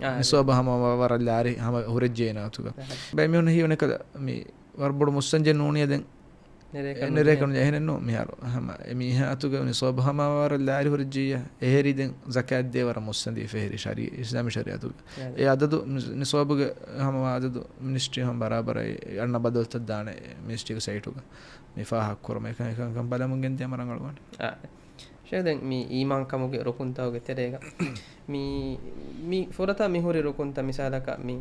އާ، ނިސޯބަށް ހަމަ ވަ-، ވަރަށް ލާރި ހަމަ ހުރެއްޖެ އޭނާ އަތުގަ. އަހަ. ބައެއް މީހުން ހީވަނީ ކަލަ މި ވަރަށް ބޮޑު މުއްސަންޖެއް ނޫނީ ދެން. ނެރޭކަށް ނުޖެހޭ. ނެރޭކަށް ނުޖެހޭ. އެހެނެއް ނޫން މިހާރު. ހަމަ އެ މީހާ އަތުގަ ނިސޯބަށް ހަމަ ވަރަށް ލާރި ހުރެއްޖެއްޔާ. އެހެރީ ދެން ޒަކާތް ދޭ ވަރަށް މުއްސަނދި ފެހެރި ޝަރީ-، އިސްލާމީ ޝަރީއަތުގަ. އެ އަދަދު މި-، ނިސޯބުގެ ހަމަ އަދަދު މިނިސްޓްރީ ހަމަ ބަރާބަރަށް އަންނަ ބަދަލުތައް ދާނެ މިނިސްޓްރީގެ ސައިޓުގަ. މި ފާހަގަ ކުރުމަށް އެކަން، އެކަން ބަލަމުން ގެންދިޔަ މަރަނގަޅުވާނެ. އާ. ޝޭޚް ދެން މި އީމާން ކަމުގެ ރުކުންތަކުގެ ތެރޭގަ މި، މި ފުރަތަމަ މި ހުރި ރުކުންތައް މިސާލަކަށް މި،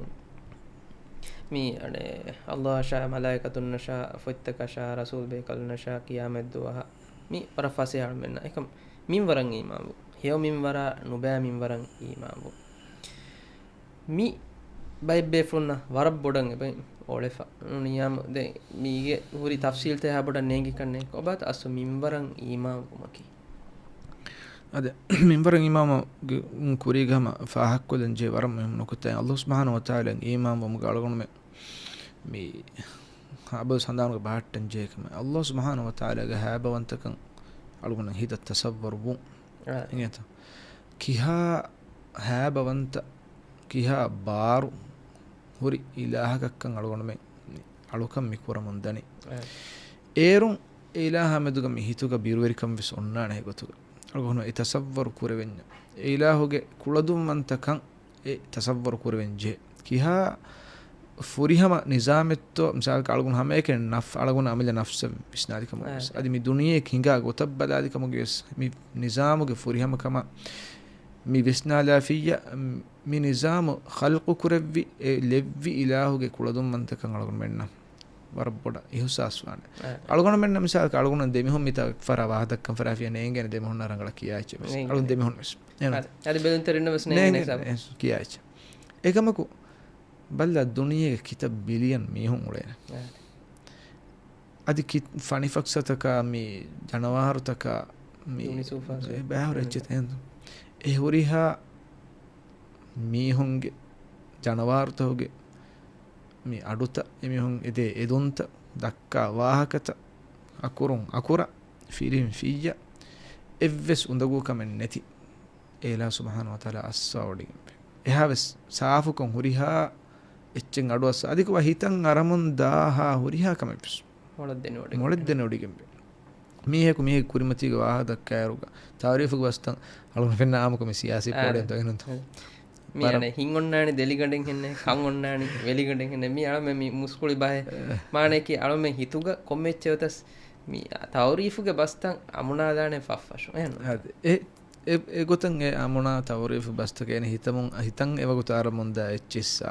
މި އަނެއް ﷲ އަށާ، މަލާއިކަތުންނަށާ، ފޮތްތަކަށާ، ރަސޫލް ބޭކަލުންނަށާ، ޤިޔާމަތް ދުވަހަށް މި ވަރަށް ފަސޭހަ އަޅުމެންނަށް. އެކަމް މިންވަރަށް އީމާންވުން. ހެޔޮ މިންވަރާ، ނުބައި މިންވަރަށް އީމާންވުން. މި ބައެއް ބޭފުޅުންނަށް ވަރަށް ބޮޑަށް އެބަ އޮޅެފަ. ނޫނީ ދެން މީގެ ހުރި ތަފްސީލްތައް އެހާ ބޮޑަށް ނޭނގި ކަންނޭނގެ. ކޮބާތަ އަސްލު މިންވަރަށް އީމާންވުމަކީ؟ އަދި މިންވަރަށް އީމާންވުމުގެ ކުރީގަ ހަމަ ފާހަގަކޮށްލަން ޖެހޭ ވަރަށް މުހިންމު ނުކުތާއެއް. އައްލާހު ސުބްޙާނަހޫ ވަތަޢާލާއަށް އީމާންވުމުގަ އަޅުގަނޑުމެން މި ހާބަލް ސަނދާނުގަ ބަހައްޓަން ޖެހޭ ކަމެއް. އައްލާހު ސުބްޙާނަހޫ ވަތަޢާލާގެ ހައިބަވަންތަކަން އަޅުގަނޑަށް ހިތަށް ތަޞައްވަރު ވުން. އާ. އިނގޭތަ؟ ކިހާ ހައިބަވަންތަ، ކިހާ ބާރު ހުރި އިލާހަކަށްކަން އަޅުގަނޑުމެން އަޅުކަން މި ކުރަމުން ދަނީ. އާ. އޭރުން އެ އިލާހާ މެދުގަ މި ހިތުގަ ބިރުވެރިކަން ވެސް އޮންނާނެ އެގޮތުގަ. އަޅުގަނޑު އެ ތަޞައްވަރު ކުރެވެންޏާ. އެ އިލާހުގެ ކުޅަދުންވަންތަކަން އެ ތަޞައްވަރު ކުރެވެން ޖެހޭ. ކިހާ ފުރިހަމަ ނިޒާމެއްތޯ، މިސާލަކަށް އަޅުގަނޑު ހަމައެކަނި ނަފް، އަޅުގަނޑު އަމިއްލަ ނަފްސަށް ވިސްނާލި ކަމުގައި ވެސް. އާ. އަދި މި ދުނިޔެ ހިނގާ ގޮތަށް ބަލާލި ކަމުގައި ވެސް. މި ނިޒާމުގެ ފުރިހަމަކަމަށް މި ވިސްނާލާފިއްޔާ، މި ނިޒާމު ޚަލްޤު ކުރެއްވި، އެ ލެއްވި އިލާހުގެ ކުޅަދުންވަންތަކަން އަޅުގަނޑުމެންނަށް ވަރަށް ބޮޑަށް އިޙުސާސްވާނެ. އާ. އަޅުގަނޑުމެންނަށް މިސާލަކަށް އަޅުގަނޑު ދެމިހުން މިތާ ފަރާ ވާހަކަ ދައްކަން ފަރާފިޔާ ނޭނގޭނެ ދެމިހުންނަށް ރަނގަޅަށް ކިޔާ އެއްޗެއް ވެސް. ނޭނގޭނެ. އަޅުން ދެމިހުން ވެސް. އެހެން. އާ. އަދި ބެލުންތެރިންނަށް ވެސް ނޭނގޭނެ ނޭނގޭނެ ސާބު. އެ، ކިޔާ އެއްޗެއް. އެކަމަކު ބައްލަ ދުނިޔޭގެ ކިތައް ބިލިއަން މީހުން އުޅޭނެ. އާ. އަދި ކި-، ފަނިފަކްސަތަކާ މި ޖަނަވާރުތަކާ މި އެ ބައިހުރި އެއްޗެއް އެހެން. އެ ހުރިހާ މީހުންގެ ޖަނަވާރުތަކުގެ މި އަޑުތައް، އެމީހުން އެދޭ އެދުންތައް، ދައްކާ ވާހަކަތައް، އަކުރުން އަކުރަށް، ފިރިން ފިއްޔަށް، އެއްވެސް އުނދަގޫ ކަމެއް ނެތި އެ އިލާހު ސުބްޙާނަހޫ ވަތަޢާލާ އައްސަވާވޮޑިގެންވޭ. އެހާވެސް ސާފުކޮށް ހުރިހާ އެއްޗެއް އަޑުއައްސަ، އަދި ކޮބާ ހިތަށް އަރަމުން ދާހާ ހުރިހާ ކަމެއްވެސް. މޮޅަށް ދެނެވޮޑިގެން. މޮޅަށް ދެނެވޮޑިގެންވޭ. މީހަކު މީހެއްގެ ކުރިމަތީގެ ވާހަކަ ދައްކާއިރުގަ، ތަޢުރީފުގެ ބަސްތައް އަޅުގަނޑު ފެންނަ އާއްމުކޮށް މި ސިޔާސީ އާ. ޕޯޑިއަމްތައް އެހެންތޯ؟ މި ވަރަށް އަނެއް ހިނގުންނާނީ ދެލިގަނޑެއްހެންނޭ، ކަން އޮންނާނީ ވެލިގަނޑެއްހެންނޭ. މި އަޅަމެން މި މުސްކުޅި ބަހެއް. އެ. މާނައަކީ އަޅަމެން ހިތުގަ ކޮންމެ އެއްޗެއް ވަތަސް މި ތަޢުރީފުގެ ބަސްތައް އަމުނާދާނެ ފަށްފަށު. އެހެން. އާދެ. އެ، އެ، އެގޮތަށް އެ އަމުނާ ތަޢުރީފު ބަސްތަކެއް އޭނަ ހިތަމުން، ހިތަށް އެވަގުތު އަރަމުންދާ އެއްޗިއްސާ.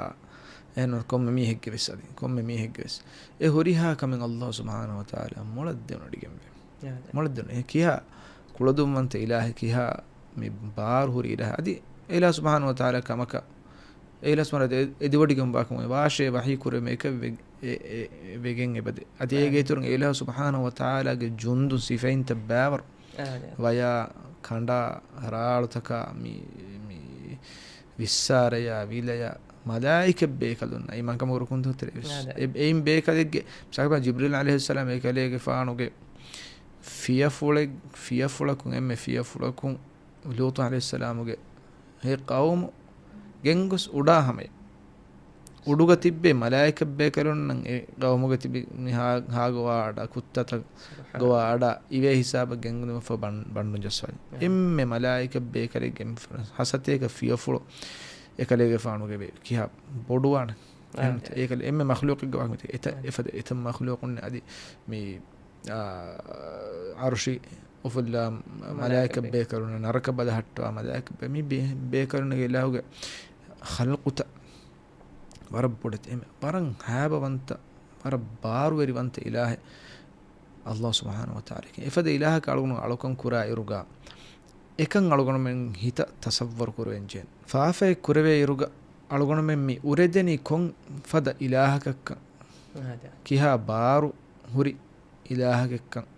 އެހެން ކޮންމެ މީހެއްގެ ވެސް އަދި، ކޮންމެ މީހެއްގެ ވެސް. އެ ހުރިހާ ކަމެއް އައްލާހު ސުބްޙާނަހޫ ވަތަޢާލާ މޮޅަށް ދެނެވޮޑިގެންވޭ. އާދެ. މޮޅަށް ދެނެ-، އެ ކިހާ ކުޅަދުންވަންތަ އިލާހެއް، ކިހާ މި ބާރު ހުރި އިލާހެއް. އަދި އެ އިލާހު ސުބްޙާނަހޫ ވަތަޢާލާ ކަމަކަށް، އެ އިލާހު ސުބްޙާނަހޫ ވަތަޢާލާ އެދިވޮޑިގެންވާކަމުގެ ވާށޭ ވަޙީ ކުރެވޭ އެކަށް ވެ-، އެ، އެ، އެ ވެގެން އެބަދޭ. އަދި އޭގެ އާދެ. އިތުރުން އެ އިލާހު ސުބްޙާނަހޫ ވަތަޢާލާގެ ޖުންދު ސިފައިންތައް ބާވަރު. އާދެ. ވަޔާ، ކަނޑާ، ރާޅުތަކާ، މި، މި ވިއްސާރަޔާ، ވިލަޔާ، މަލާއިކަ ބޭކަލުން، އެ މަންކަމަށް ކުރު ކުންތަކުން ތެރޭ ވެސް. އާދެ. އެ، އެއިން ބޭކަލެއްގެ، މިސާލަކަށް ޖިބްރީލް ޢަލައިހިއްސަލާމް އެކަލޭގެފާނުގެ ފިޔަފުޅެއް، ފިޔަފުޅަކުން، އެންމެ ފިޔަފުޅަކުން، ލޫޠު ޢަލައިހިއްސަލާމުގެ އެ ޤައުމު ގެންގޮސް އުޑާ ހަމަޔަށް. އުޑުގަ ތިއްބޭ މަލާއިކަ ބޭކަލުންނަށް އެ ޤައުމުގަ ތިބި މި ހާ-، ހާގޮވާ އަޑާ، ކުއްތަތައް ސުބްޙާނަ. ގޮވާ އަޑާ އިވޭ ހިސާބަށް ގެންގުޅުމަށްފަހު ބަން-، ބަނޑުން ޖައްސާލި. އާ. އެންމެ މަލާއިކަ ބޭކަލެއްގެ ހަސަތޭކަ ފިޔަފުޅު އެކަލޭގެފާނުގެ ވޭ. ކިހާ ބޮޑުވާނެ. އާ. އެކަލޭ އެންމެ މަޚްލޫޤެއްގެ ވާހަކަ މިތި. އެތަ-، އާ. އެފަދަ އެތައް މަޚްލޫޤުން އަދި މި އާ، ޢަރުޝި އުފުއްލާ މަލާއިކަ މަލާއިކަ ބޭ-، ބޭކަލުން، ނަރަކަ ބަލަހައްޓަވާ މަލާއިކަ ބޭ-، މި ބޭ-، ބޭކަލުންގެ އިލާހުގެ ޚަލްޤުތައް ވަރަށް ބޮޑެތި. އެމެ ވަރަށް ހައިބަވަންތަ، ވަރަށް ބާރުވެރިވަންތަ އިލާހެއް އައްލާހު ސުބްޙާނަހޫ ވަތަޢާލާ. އެފަދަ އިލާހަކަށް އަޅުގަނޑު އަޅުކަން ކުރާ އިރުގަ، އެކަން އަޅުގަނޑުމެން ހިތަށް ތަޞައްވަރު ކުރެވެން ޖެހޭނެ. ފާފައެއް ކުރެވޭ އިރުގަ، އަޅުގަނޑުމެން މި އުރެދެނީ ކޮން ފަދަ އިލާހަކަށްކަން، އާދެ. ކިހާ ބާރު ހުރި އިލާހަކެއްކަން،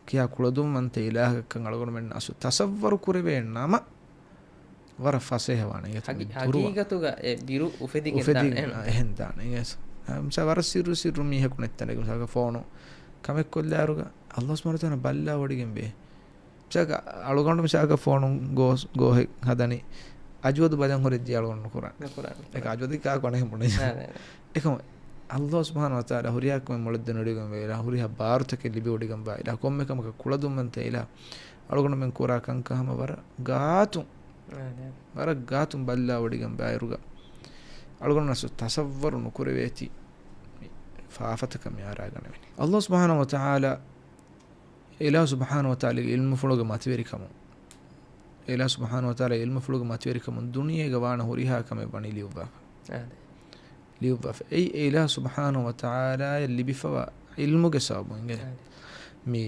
ކިހާ ކުޅަދުންވަންތަ އިލާހަކަށްކަން އަޅުގަނޑުމެން އަސްލު ތަޞައްވަރު ކުރެވޭ ނަމަ، ވަރަށް ފަސޭހަވާނެ. އެ ހަގީ-، ދުރުވާ. ހަގީގަތުގަ އެ ބިރު އުފެދިގެން އުފެދި-، ދާނެ. އެހެން. އެހެން ދާނެ. އެހެން. އަ، މިސާ ވަރަށް ސިއްރު ސިއްރު މީހަކު ނެތް ތަނެއްގަ މިސާގަ ފޯނު ކަމެއް ކޮށްލާއިރުގަ، އައްލާހު ސުބްޙާނަހޫ ވަތަޢާލާ ބައްލަވަޑިގެންވޭ. މިސާގަ އަޅުގަނޑު މިސާގަ ފޯނު ގޯ-، ގޯހެއް ހަދަނީ، އަޖުވަދު ބަލަން ހުރެއްޖެ އަޅުގަނޑު ނުކުރާނެ. ނުކުރާނެ. އެކަ އަޖުވަދު ކާކު އަނެއް ބުނެ. އާ، ނާ، ނާ. އެކަމަ އައްލާހު ސުބްޙާނަހޫ ވަތަޢާލާ ހުރިހާ ކަމެއް މޮޅަށް ދެނެވޮޑިގެންވާ އިލާހު، ހުރިހާ ބާރުތަކެއް ލިބިވޮޑިގެންވާ އިލާހު، ކޮންމެ ކަމަކަށް ކުޅަދުންވަންތަ އިލާހު، އަޅުގަނޑުމެން ކުރާ ކަންކަން ހަމަ ވަރަށް ގާތުން، އާ، ނާ. ވަރަށް ގާތުން ބައްލަވަޑިގެންވާއިރުގަ، އަޅުގަނޑު އަސްލު ތަޞައްވަރު ނުކުރެވޭތީ ފާފަތަކަށް މި އަރާގަނެވެނީ. އައްލާހު ސުބްޙާނަހޫ ވަތަޢާލާ އިލާހު ސުބްޙާނަހޫ ވަތަޢާލާގެ ޢިލްމުފުޅުގެ މަތިވެރިކަމުން، އިލާހު ސުބްޙާނަހޫ ވަތަޢާލާގެ ޢިލްމުފުޅުގެ މަތިވެރިކަމުން ދުނިޔޭގަ ވާނަ ހުރިހާ ކަމެއް ވަނީ ލިޔުއްވާފަ. އާދެ. ލިޔުއްވާފަ. އެއީ އެ އިލާހު ސުބްޙާނަހޫ ވަތަޢާލާއަށް ލިބިފަވާ ޢިލްމުގެ ސަބަބުން އިނގޭ. އާދެ. މި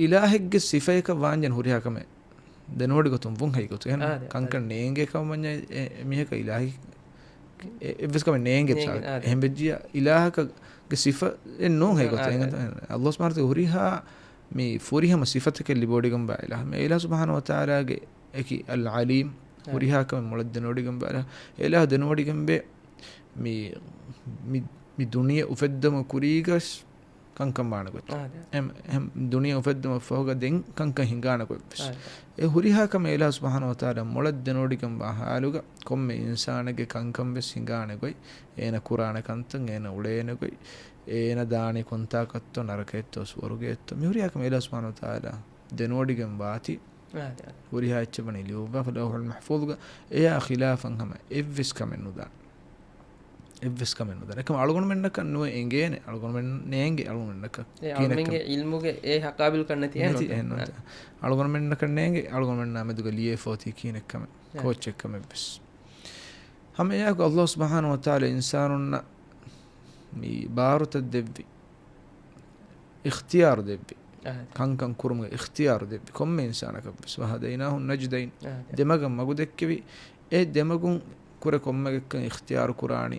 އިލާހެއްގެ ސިފައަކަށް ވާންޖެހޭނެ ހުރިހާ ކަމެއް ދެނެވޮޑި ގޮތުން ވުން ހައިގޮތު. އެހެން އާދެ، ކަންކަން އާދެ. ނޭނގޭ ކަމަށް ވަންޏާ އެ، އެ މީހަކަށް އިލާހެއް އެ، އެއްވެސް ކަމެއް ނޭނގެ ނޭނގެ، އާދެ. އެހެން ވެއްޖިޔާ އިލާހަކަށް ގެ ސިފައެއް ނޫން ނޫން، ހައިގޮތު. އާދެ. އެހެން އައްލާހު ސުބްޙާނަހޫ ވަތަޢާލާ ހުރިހާ މި ފުރިހަމަ ސިފަތަކެއް ލިބިވޮޑިގެންވާ އިލާހު. މި އިލާހު ސުބްޙާނަހޫ ވަތަޢާލާގެ އެކި އަލް ޢަލީމް، ހުރިހާ ކަމެއް މޮޅަށް ދެނެވޮޑިގެންވާ އިލާހު. އެ އިލާހު ދެނެވޮޑިގެންވޭ މި، މި، މި ދުނިޔެ އުފެއްދުމަށް ކުރީގަސް ކަންކަން ވާނެ ގޮތް. އާދެ. އެހެން، އެހެން ދުނިޔެ އުފެއްދުމަށް ފަހުގަ ދެން ކަންކަން ހިނގާނެ ގޮތްވެސް. އާދެ. އެ ހުރިހާ ކަމެއް އިލާހު ސުބްޙާނަހޫ ވަތަޢާލާ މޮޅަށް ދެނެވޮޑިގެންވާ ޙާލުގަ ކޮންމެ އިންސާނެއްގެ ކަންކަން ވެސް ހިނގާނެ ގޮތް، އޭނަ ކުރާނެ ކަންތައް، އޭނަ އުޅޭނެ ގޮތް، އޭނަ ދާނީ ކޮންތާކަށްތޯ، ނަރަކައެއްތޯ، ސުވަރުގެއެއްތޯ، މި ހުރިހާ ކަމެއް އިލާހު ސުބްޙާނަހޫ ވަތަޢާލާ ދެނެވޮޑިގެން ވާތީ، އާދެ، އާދެ. ހުރިހާ އެއްޗެއް ވަނީ ލިޔުއްވާފަ ލައުޙުލް މަޙްފޫޡުގަ. އެޔާ ޚިލާފަށް ހަމަ އެއްވެސް ކަމެއް ނުދާނެ. އެއްވެސް ކަމެއް ނުދާނެ. އެކަމަ އަޅުގަނޑުމެންނަކަށް ނުވެ އެނގޭނެ. އަޅުގަނޑުމެން ނޭނގެ އަޅުގަނޑުމެންނަކަށް އެ ކީނެއްކަމެއް. އަޅުގަނޑުމެންގެ އިލްމުގެ އެ ހަ ޤާބިލުކަން ނެތި އެހެން ނެތި ނުވަތަ؟ އެހެން ނުވަތަ. އަޅުގަނޑުމެންނަކަށް ނޭނގެ އަޅުގަނޑުމެންނާ މެދުގަ ލިޔެފަ އޮތީ ކީނެއްކަމެއް، އެ. ކޯއްޗެއްކަމެއްވެސް. ހަމަ އެއާއެކު އައްލާހު ސުބްޙާނަހޫ ވަތަޢާލާ އިންސާނުންނަށް މި ބާރުތައް ދެއްވި، އިޚްތިޔާރު ދެއްވި. އާދެ. ކަންކަން ކުރުމުގެ އިޚްތިޔާރު ދެއްވި ކޮންމެ އިންސާނަކަށްވެސް. وهديناه النجدين. އާދެ. ދެމަގަށް މަގު ދެއްކެވި. އެ ދެމަގުން ކުރެ ކޮންމެއަކަށް އިޚްތިޔާރު ކުރާނީ،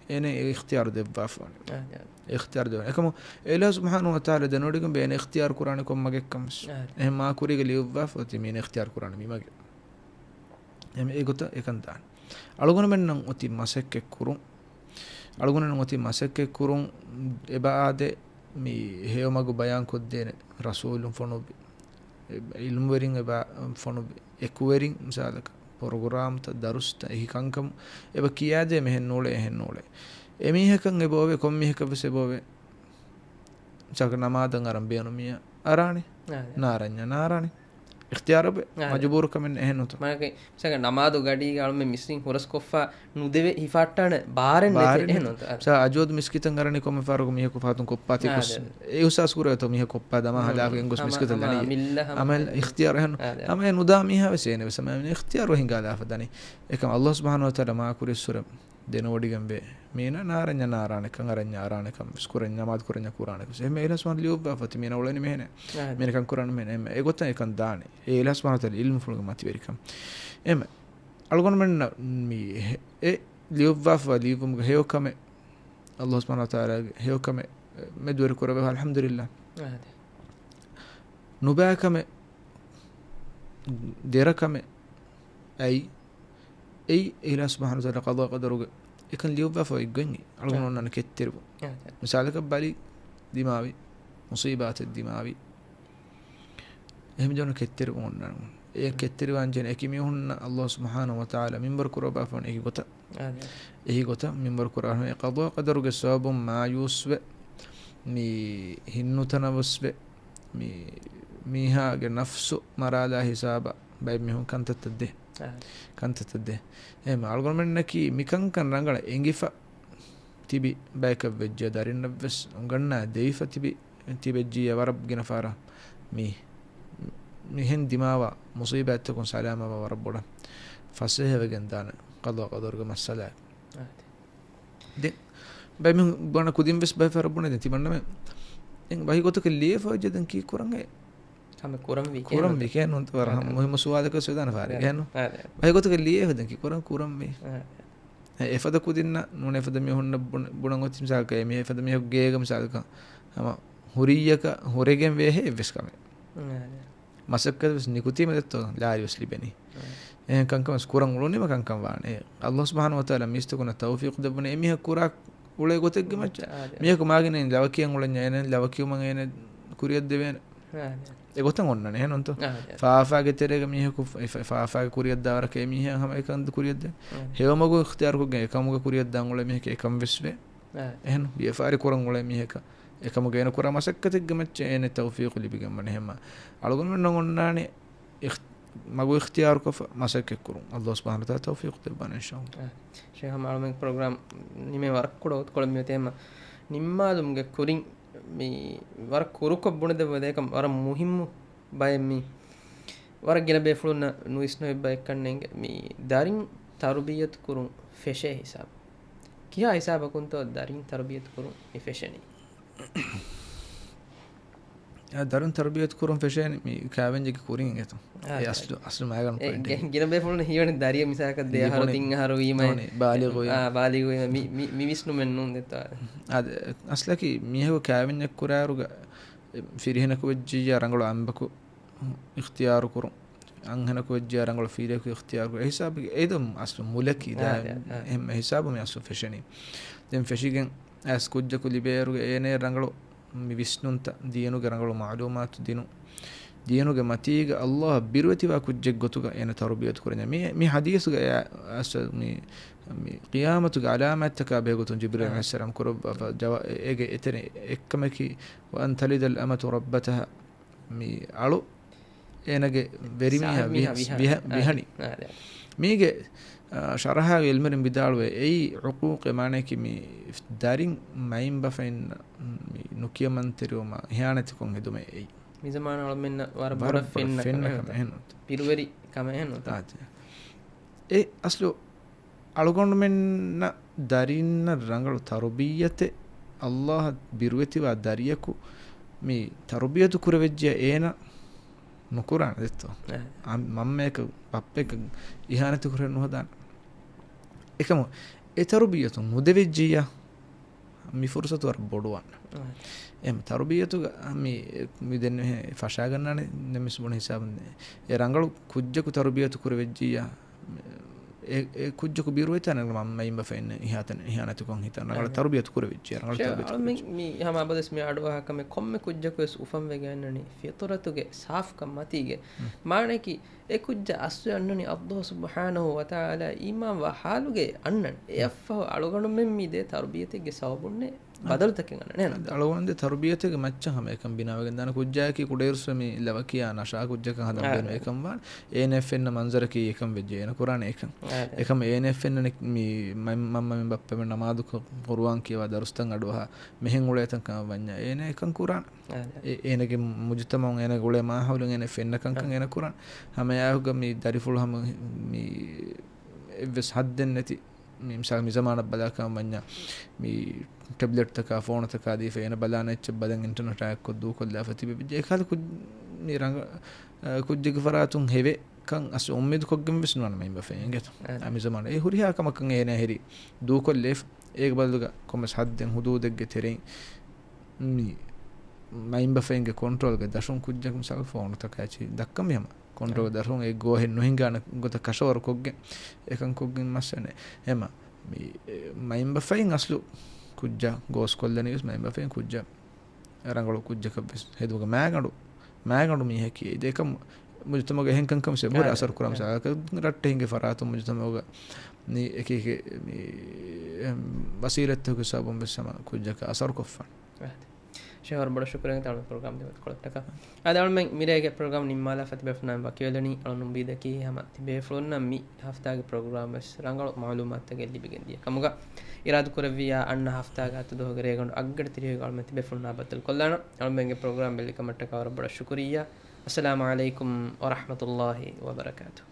އޭނަ އެ އިޚްތިޔާރު ދެއްވާފަވަނީ. އާދެ، އާދެ. އިޚްތިޔާރު ދެވަނީ. އެކަމު އެ އިލާހު ސުބްޙާނަހޫ ވަތަޢާލާ ދެނެވޮޑިގެން އޭނަ އިޚްތިޔާރު ކުރާނީ ކޮން މަގެއްކަން ވެސް. އާދެ. އެހެން މާ ކުރީގަ ލިޔުއްވާފަ އޮތީ މީނަ އިޚްތިޔާރު ކުރާނީ މި މަގެއް. އެމެ އެގޮތަށް އެކަން ދާނެ. އަޅުގަނޑުމެންނަށް އޮތީ މަސައްކަތް ކުރުން. އަޅުގަނޑުމެންނަށް އޮތީ މަސައްކަތް ކުރުން އެބަ އާދެ، މި ހެޔޮ މަގު ބަޔާން ކޮށްދޭނެ ރަސޫލުން ފޮނުއްވި، އެ، އިލްމުވެރިން އެބަ ފޮނުއްވި، އެކުވެރިން މިސާލަކަށް ޕްރޮގްރާމްތައް، ދަރުސްތައް، އެހި ކަންކަމު އެބަ ކިޔާދޭ މެހެން ނޫޅޭ، އެހެން ނޫޅޭ. އެމީހަކަށް އެބައޮވޭ، ކޮން މީހަކަށް ވެސް އެބައޮވޭ. މިސާލަކަށް ނަމާދަށް އަރަން ބޭނުމިއްޔާ އަރާނެ. އާ، އާ. ނާރަންޏާ ނާރާނެ. އިޚްތިޔާރު އެބަ، އާ، އާ. މަޖުބޫރު ކަމެއް ނެތް، އެހެން ނޫންތޯ؟ މާނައަކީ، މިސާލަކަށް ނަމާދު ގަޑީގަ އަޅުމެން މިސްކިތް ހުރަސްކޮށްފަ ނުދެވޭ ހިފާއްޓާނެ ބާރެއް ނެތޭ، ބާރެއް އެހެން ނެތޭ. ނޫންތޯ؟ އާ. މިސާލަކަށް އަޖޯދު މިސްކިތަށް އަރަނީ ކޮންމެ ފަހަރަކު މީހަކު ފަހަތުން ކޮއްޕާ އާ، ތިކޮށް. އާ. އެ އިހުސާސް ކުރޭތޯ މީހަކު ކޮއްޕާ ދަމާ ހަމަ، ހަލާފަ ގެންގޮސް ހަމަ، މިސްކިތަށް ހަމަ ދަނީ. އަމިއްލަ ހަމަ އަމަލް އެހެން. އިޚްތިޔާރު އެހެން. އާ، އާ. ހަމަ އެ ނުދާ މީހާ ވެސް އޭނަ ވެސް ހަމަ އިޚްތިޔާރު ހިނގާލާފަ ދަނީ. އެކަމަ އައްލާހު ސުބްޙާނަހޫ ވަތަޢާލާ މާ ކުރިއްސުރެ ދެނެވޮޑިގެންވޭ. މީނަ ނާރަންޏާ ނާރާނެކަން، އަރަންޏާ އަރާނެކަން ވެސް، ކުރަންޏާ ނަމާދު ކުރަންޏާ ކުރާނެކަން ވެސް. އެހެން އިލާހު ސުބްޙާނަހޫ ލިޔުއްވާފަ އޮތީ މީނަ އުޅެނީ މެހެނެއް. އާ. މީނަ ކަން ކުރަނީ މެހެނެއް. އެގޮތަށް އެކަން ދާނެ. އެ އިލާހު ސުބްޙާނަހޫ ވަތަޢާލާ އިލްމުފުޅުގެ މަތިވެރިކަން. އެހެން އަޅުގަނޑުމެންނަށް މި ހެ-، އެ ލިޔުއްވާފަ ލިޔުއްވުމުގެ ހެޔޮކަމެއް، އައްލާހު ސުބްޙާނަހޫ ވަތަޢާލާގެ ހެޔޮކަމެއް މެދުވެރި ކުރެވޭ، އަލްޙަމްދުލިއްލާހް. އާ، އާދެ. ނުބައިކަމެއް، ދެރަކަމެއް، އައި، އެއީ އިލާހު ސުބްޙާނަހޫ ވަތަޢާލާ ޤަޟާ ޤަދަރުގެ އެކަން ލިޔުއްވާފަ އޮތްގޮތް އަޅުގަނޑު އާ. އޮންނާނެ ކެތްތެރިވުން. އާ، އާ. މިސާލަކަށް ބަލި ދިމާވި، މުޞީބާތެއް ދިމާވި. އެހެން ޖެހުނު ކެތްތެރިވުން އޮންނާނެ. އެ އާ. ކެތްތެރިވާން ޖެހޭނެ އެކި މީހުންނަށް އައްލާހު ސުބްޙާނަހޫ ވަތަޢާލާ މިންވަރު ކުރައްވާފަ އޮންނަ އެކި ގޮތަށް. އާ، އާ. އެހި ގޮތަށް މިންވަރު ކުރާނެ. އެ ޤަޟާ ޤަދަރުގެ ސަބަބުން މާޔޫސްވެ، މި ހިންނުތަނަވަސްވެ، މި މީހާގެ ނަފްސު މަރާލާ ހިސާބަށް ބައެއް މީހުން ކަންތައްތައް ދޭ. އާ. ކަންތައްތައް ދޭ. އެހެން އަޅުގަނޑުމެންނަކީ މިކަންކަން ރަނގަޅަށް އެނގިފަ ތިބި ބަޔަކަށް ވެއްޖެ ދަރިންނަށްވެސް އުނގަންނާ ދެވިފަ ތިބި، ތިބެއްޖިއްޔާ ވަރަށް ގިނަ ފަހަރަށް މި، މިހެން ދިމާވާ މުޞީބާތްތަކުން ސަލާމަތްވާ ވަރަށް ބޮޑަށް ފަސޭހަވެގެން ދާނެ ޤަޟާ ޤަދަރުގެ މައްސަލާއެއް. އާ. ދެން ބައެއް މީހުން ބުނާ ކުދިން ވެސް ބައެއް ފަހަރަށް ބުނޭ ދެން ތިމަންނަމެ ދެން ވަހީ ގޮތަކަށް ލިޔެފަ އޮތްޖެ ދެން ކީއްކުރަން އެ؟ ހަމަ ކުރަންވީ ކުރަންވީ ކޭނުން. ކޭނުން ވަރަށް ހަމަ މުހިއްމު ސުވާލަކަށް ވެސް ވެދާނެ ފަހަރެއް އާ. ކޭނުން. އާ. ވަހީ ގޮތަކަށް ލިޔެފަ ދެން ކީއްކުރަން ކުރަންވީ. އާ. އެ އެފަދަ ކުދިންނަށް ނޫން އެފަދަ މީހުންނަށް ބުނ-، ބުނަން އޮތީ މިސާލަކަށް އެ މީހަކު އެފަދަ މީހަކު ގޭގަ މިސާލަކަށް ހަމަ ހުރިއްޔަކަށް ހުރެގެން ވޭހޭ އެއްވެސް ކަމެއް. އާ. މަސައްކަތް ވެސް ނިކުތީމަ ދެއްތޯ ލާރި ވެސް ލިބެނީ. އާ. އެހެން ކަންކަން ވެސް ކުރަން އުޅުނީމަ ކަންކަން ވާނެ. އެ އައްލާހު ސުބްޙާނަހޫ ވަތަޢާލާ މީސްތަކުންނަށް ތައުފީޤު ދެއްވުނީ އެމީހަކު ކުރާ އުޅޭ ގޮތެއްގެ މައްޗަށް. އާ، އާ. މީހަކު މާގިނައިން ލަވަކިޔަން އުޅެންޏާ އޭނަ ލަވަކިޔުމަށް އޭނަ ކުރިއަށް ދެވޭނެ. އާ، އާ. އެގޮތަށް އޮންނާނެ އެހެންނޫންތޯ؟ އާ، އާ. ފާފާގެ ތެރޭގަ މީހަކު ފާ-، ފާފާގެ ކުރިއަށްދާ ވަރަކަށް އެމީހާ ހަމަ އެކަން ކުރިއަށްދޭ. އާ. ހެޔޮމަގު އިޚްތިޔާރުކޮށްގެން އެކަމުގަ ކުރިއަށްދާން އުޅޭ މީހަކަށް އެކަން ވެސް ވޭ. އާ. އެހެން ވިޔަފާރި ކުރަން އުޅޭ މީހަކަށް އެކަމުގަ އޭނަ ކުރާ މަސައްކަތެއްގެ މައްޗަށް އޭނަ ތައުފީޤު ލިބިގެން ވަނީ. އެހެންމަ އަޅުގަނޑުމެންނަށް އޮންނާނެ އިޚް-، މަގު އިޚްތިޔާރުކޮށްފަ މަސައްކަތްކުރުން. އައްލާހު ސުބްޙާނަހޫ ވަތަޢާލާ ތައުފީޤު ދެއްވާނެ އިންޝާﷲ. އާ، ޝޭޚް ހަމަ އަޅުމެން ޕްރޮގްރާމް ނިމޭ ވަރަށް ކުޑަ ވަގުތުކޮޅެއް މިއޮތީ. އެހެންމަ ނިންމާލުމުގެ ކުރިން މި ވަރަށް ކުރުކޮށް ބުނެދެއްވަ ދޭކަން ވަރަށް މުހިއްމު ބައެއް މި ވަރަށް ގިނަ ބޭފުޅުންނަށް ނުވިސްނުވި ބައެއްކަން ނޭނގެ. މި ދަރިން ތަރުބިޔަތު ކުރުން ފެށޭ ހިސާބު. ކިހާ ހިސާބަކުންތޯ ދަރިން ތަރުބިޔަތު ކުރުން މި ފެށެނީ؟ އާ، ދަރުން ތަރުބިޔަތު ކުރުން ފެށޭނީ މި ކާވެންޏެއްގެ ކުރިން އިނގޭތޯ. އާ، އެ އާ. އަސްލު، އަސްލު މައިގަނޑު އެ ޕޮއިންޓެއް. ގި-، ގިނަ ބޭފުޅުން ހީވަނީ ދަރިއަށް މިސާލަކަށް ދެ އަހަރު ތިން އަހަރު ވީމަ، އާ، ބާލިޣު ވީމަ. އާ، ބާލިޣު ވީމަ މި، މި، މި ވިސްނުމެއް ނޫން ދެއްތޯ. އާ، އަސްލަކީ މީހަކު ކާވެންޏެއް ކުރާއިރުގަ ފިރިހެނަކު ވެއްޖިއްޔާ ރަނގަޅު އަނބަކު އިޚްތިޔާރު ކުރުން، އަންހެނަކު ވެއްޖިއްޔާ ރަނގަޅު ފިރިޔަކު އިޚްތިޔާރު ކުރުން. އެ ހިސާބުގެ އެދުން އަސްލު މުލަކީ ދާ، އާ، އާ. އެހެން އެ ހިސާބު މި އަސްލު ފެށެނީ. ދެން ފެށިގެން އައިސް ކުއްޖަކު ލިބޭއިރުގަ އޭނަޔަށް ރަނގަޅު މި ވިސްނުންތައް ދީނުގެ ރަނގަޅު މަޢުލޫމާތު ދިނުން، ދީނުގެ މަތީގަ އައްލާހަށް ބިރުވެތިވާ ކުއްޖެއް ގޮތުގަ އޭނަ ތަރުބިޔަތު ކުރަންޏާ. މި، މި ޙަދީޘުގަ އެ އަސް މި، މި ޤިޔާމަތުގެ ޢަލާމާތްތަކާ ބެހޭގޮތުން ޖިބްރީލް އާ. ޢަލައިހިއްސަލާމް ކުރައްވާފަ ޖަވާ-، އޭގެ އެތެރެ އެއްކަމަކީ، وأن تلد الأمة ربتها، މި އަޅު އޭނަގެ ވެރިމީހާ ސާހިބު މީހާ ވިހަ-، ވިހަ-، ވިހަ-، އާ، ވިހަނީ. އާ، އާ. މީގެ، އާ، ޝަރަޙާގެ ޢިލްމުވެރިން ވިދާޅުވޭ، އެއީ ޢުޤޫޤެއް މާނައަކީ މި ދަރިން މައިންބަފައިންނަށް މި ނުކިޔަމަންތެރިވުމާ އިހާނެތިކޮށް ހެދުމެއް އެއީ. މިޒަމާނަށް އަޅުމެންނަށް ވަރަށް ވަރަށް ބޮޑަށް ފެންނަ ފެންނަ ކަމެއް ކަމެއް ނުވަތަ އެހެން ނުވަތަ. ޕިރުވެރި ކަމެއް އެހެން ނުވަތަ. އާ، ތި-، އެ އަސްލު އަޅުގަނޑުމެންނަށް ދަރިންނަށް ރަނގަޅު ތަރުބިއްޔަތެއް އައްލާހަށް ބިރުވެތިވާ ދަރިޔަކު މި ތަރުބިޔަތު ކުރެވިއްޖެ އޭނަ ނުކުރާނެ ދެއްތޯ؟ އެ. އަ-، މަންމައަކަށް ބައްޕައަކަށް އިހާނެތި ކުރެއް ނުހަދާނެ. އެކަމު އެ ތަރުބިޔަތު ނުދެވިއްޖިއްޔާ މި ފުރުސަތު ވަރަށް ބޮޑުވާނެ. އެ. އެހެން ތަރުބިޔަތުގަ މި، މި ދެން ފަށާގަންނާނެ ދެން މިސް ބުނި ހިސާބުން އެ ރަނގަޅު ކުއްޖަކު ތަރުބިޔަތު ކުރެވިއްޖިއްޔާ އެ، އެ ކުއްޖަކު ބިރުވެތާނެ މަ-، މައިންބަފައިން އިހާތަން، އިހާނެތިކޮށް ހިތަން ރަނގަޅަށް އެ. ތަރުބިޔަތު ކުރެވިއްޖެ، ރަނގަޅަށް ޝޭޚް ތަރުބިޔަތު އަޅުމެން ކުރެވިއްޖެ. މި ހަމަ އަބަދުވެސް މި އަޑުއަހާ ކަމެއް ކޮންމެ ކުއްޖަކުވެސް އުފަންވެގެން އަންނަނީ ފިޠުރަތުގެ ސާފުކަން މަތީގެ. މް. މާނައަކީ، އެ ކުއްޖާ އަސްލު އަންނަނީ އައްލާހު ސުބްޙާނަހު ވަތަޢާލާ އީމާންވާ ޙާލުގައި އަންނަން. އެ މް. އަށްފަހު އަޅުގަނޑުމެން މި ދޭ ތަރުބިޔަތެއްގެ ސަބަބުންނޭ ބަދަލުތަކެއް އަންނަނީ. އަދި އަޅުގަނޑު ދޭ ތަރުބިޔަތެއްގެ މައްޗަށް ހަމައެކަނި ބިނާވެގެން ދާނެ. ކުއްޖާއަކީ ކުޑައިރުއްސުރެ މި ލަވަކިޔާ ނަޝާ ކުއްޖަކަށް ހަދަން އާ. ބޭނުން އެކަން ވާނެ. އޭނައަށް ފެންނަ މަންޒަރަކީ އެކަން ވެއްޖެ އޭނަ ކުރާނެ އެކަން. އާ. އެކަމަ އޭނައަށް ފެންނަނީ މި މަ-، މަންމަ މި ބައްޕަ މި ނަމާދު ކު-، ޤުރުއާން ކިޔަވާ ދަރުސްތައް އަޑުއަހާ މިހެން އުޅޭތަން ކަމަށް ވަންޏާ އޭނަ އެކަން ކުރާނެ. އާ. އެ-، އޭނަގެ މުޖުތަމަޢުން އޭނަގެ އުޅޭ މާހައުލުން އޭނަ ފެންނަ ކަންކަން އާ. އޭނަ ކުރާނެ. ހަމައެއާއެކުގަ މި ދަރިފުޅު ހަމަ މި އެއްވެސް ހައްދެއް ނެތި މި މިސާލް މި ޒަމާނަށް ބަލާކަމަށް ވަންޏާ، މި ޓެބްލެޓްތަކާ، ފޯނުތަކާ ދީފަ އޭނަ ބަލާނެ އެއްޗެއް ބަލަން އިންޓަރނެޓާ އެއްކޮށް ދޫކޮށްލާފަ ތިބެ ވިއްޖެ. އެކަހަލަ ކުއް-، މި ރަނގަ-، އަ، ކުއްޖެއްގެ ފަރާތުން ހެވޭ ކަން އަސް އުއްމީދު ކޮށްގެން ވެސް ނުވާނެ މައިންބަފައިން އިނގޭތޯ. އާ. އަ، މި ޒަމާނު އެ ހުރިހާ ކަމަކަށް އޭނަ ހެރީ ދޫކޮށްލޭފަ. އޭގެ ބަދަލުގަ ކޮންމެސް ހައްދެއް ހުދޫދެއްގެ ތެރެއިން މި މައިންބަފައިންގެ ކޮންޓްރޯލްގެ ދަށުން ކުއްޖަކު މިސާލު ފޯނުތަކާ އެއްޗެއް ދައްކަންވީ ހަމަ. ކޮންޓްރޯލް ދަށުން އެ ގޯހެއް ނުހިނގާނެ ގޮތަށް ކަށަވަރު ކޮށްގެން އެކަން ކޮށްގެން މައްސަލައެއް. އެމަ މި، އެ، މައިންބަފައިން އަސްލު ކުއްޖާ ގޯސް ކޮށްލަނީ ވެސް މައިންބަފައިން ކުއްޖާ ރަނގަޅު ކުއްޖަކަށް ވެސް ހެދުމުގެ މާގަނޑު، މާގަނޑު މީހަކީ. އެކަމް މުޖުތަމަޢުގެ އެހެން ކަންކަން ވެސް އެބަހުރި އާ، އަސަރު ކުރާ އާ. މިސާލަކަށް ރައްޓެހިންގެ ފަރާތުން މުޖުތަމަޢުގަ މި އެކި އެކި މި، އެ، ވަސީލަތްތަކުގެ ސަބަބުން ވެސް ހަމަ ކުއްޖަކަށް އަސަރު ކޮށްފާނެ. އާ. ޝޭޚް ވަރަށް ބޮޑަށް ޝުކުރިއްޔާ ތަޅު ޕްރޮގްރާމް ދިމާވެ ކޮޅަށްޓަކަށް. އަދި އަޅުމެން މިރޭގެ ޕްރޮގްރާމް ނިންމާލާފަ ތިބޭފުޅުންނާ ވަކިވެލަނީ އަޅުން ބީދަކީ ހަމަ ތިބޭފުޅުންނަށް މި ހަފްތާގެ ޕްރޮގްރާމް ވެސް ރަނގަޅު މަޢުލޫމާތުތަކެއް ލިބިގެން ދިޔަ ކަމުގަ. އިރާދަ ކުރެއްވިއްޔާ އަންނަ ހަފްތާގެ އަތުދުވަހުގެ ރޭގަނޑު އަށްގަޑި ތިރީހުގަ އަޅުމެން ތިބޭފުޅުންނާ ބައްދަލު ކޮށްލާނަން. އަޅުމެންގެ ޕްރޮގްރާމް ބެއްލި ކަމަށްޓަކާ ވަރަށް ބޮޑަށް ޝުކުރިއްޔާ. އައްސަލާމު ޢަލައިކުމް ވަރަޙްމަތުﷲ ވަބަރަކާތުހު.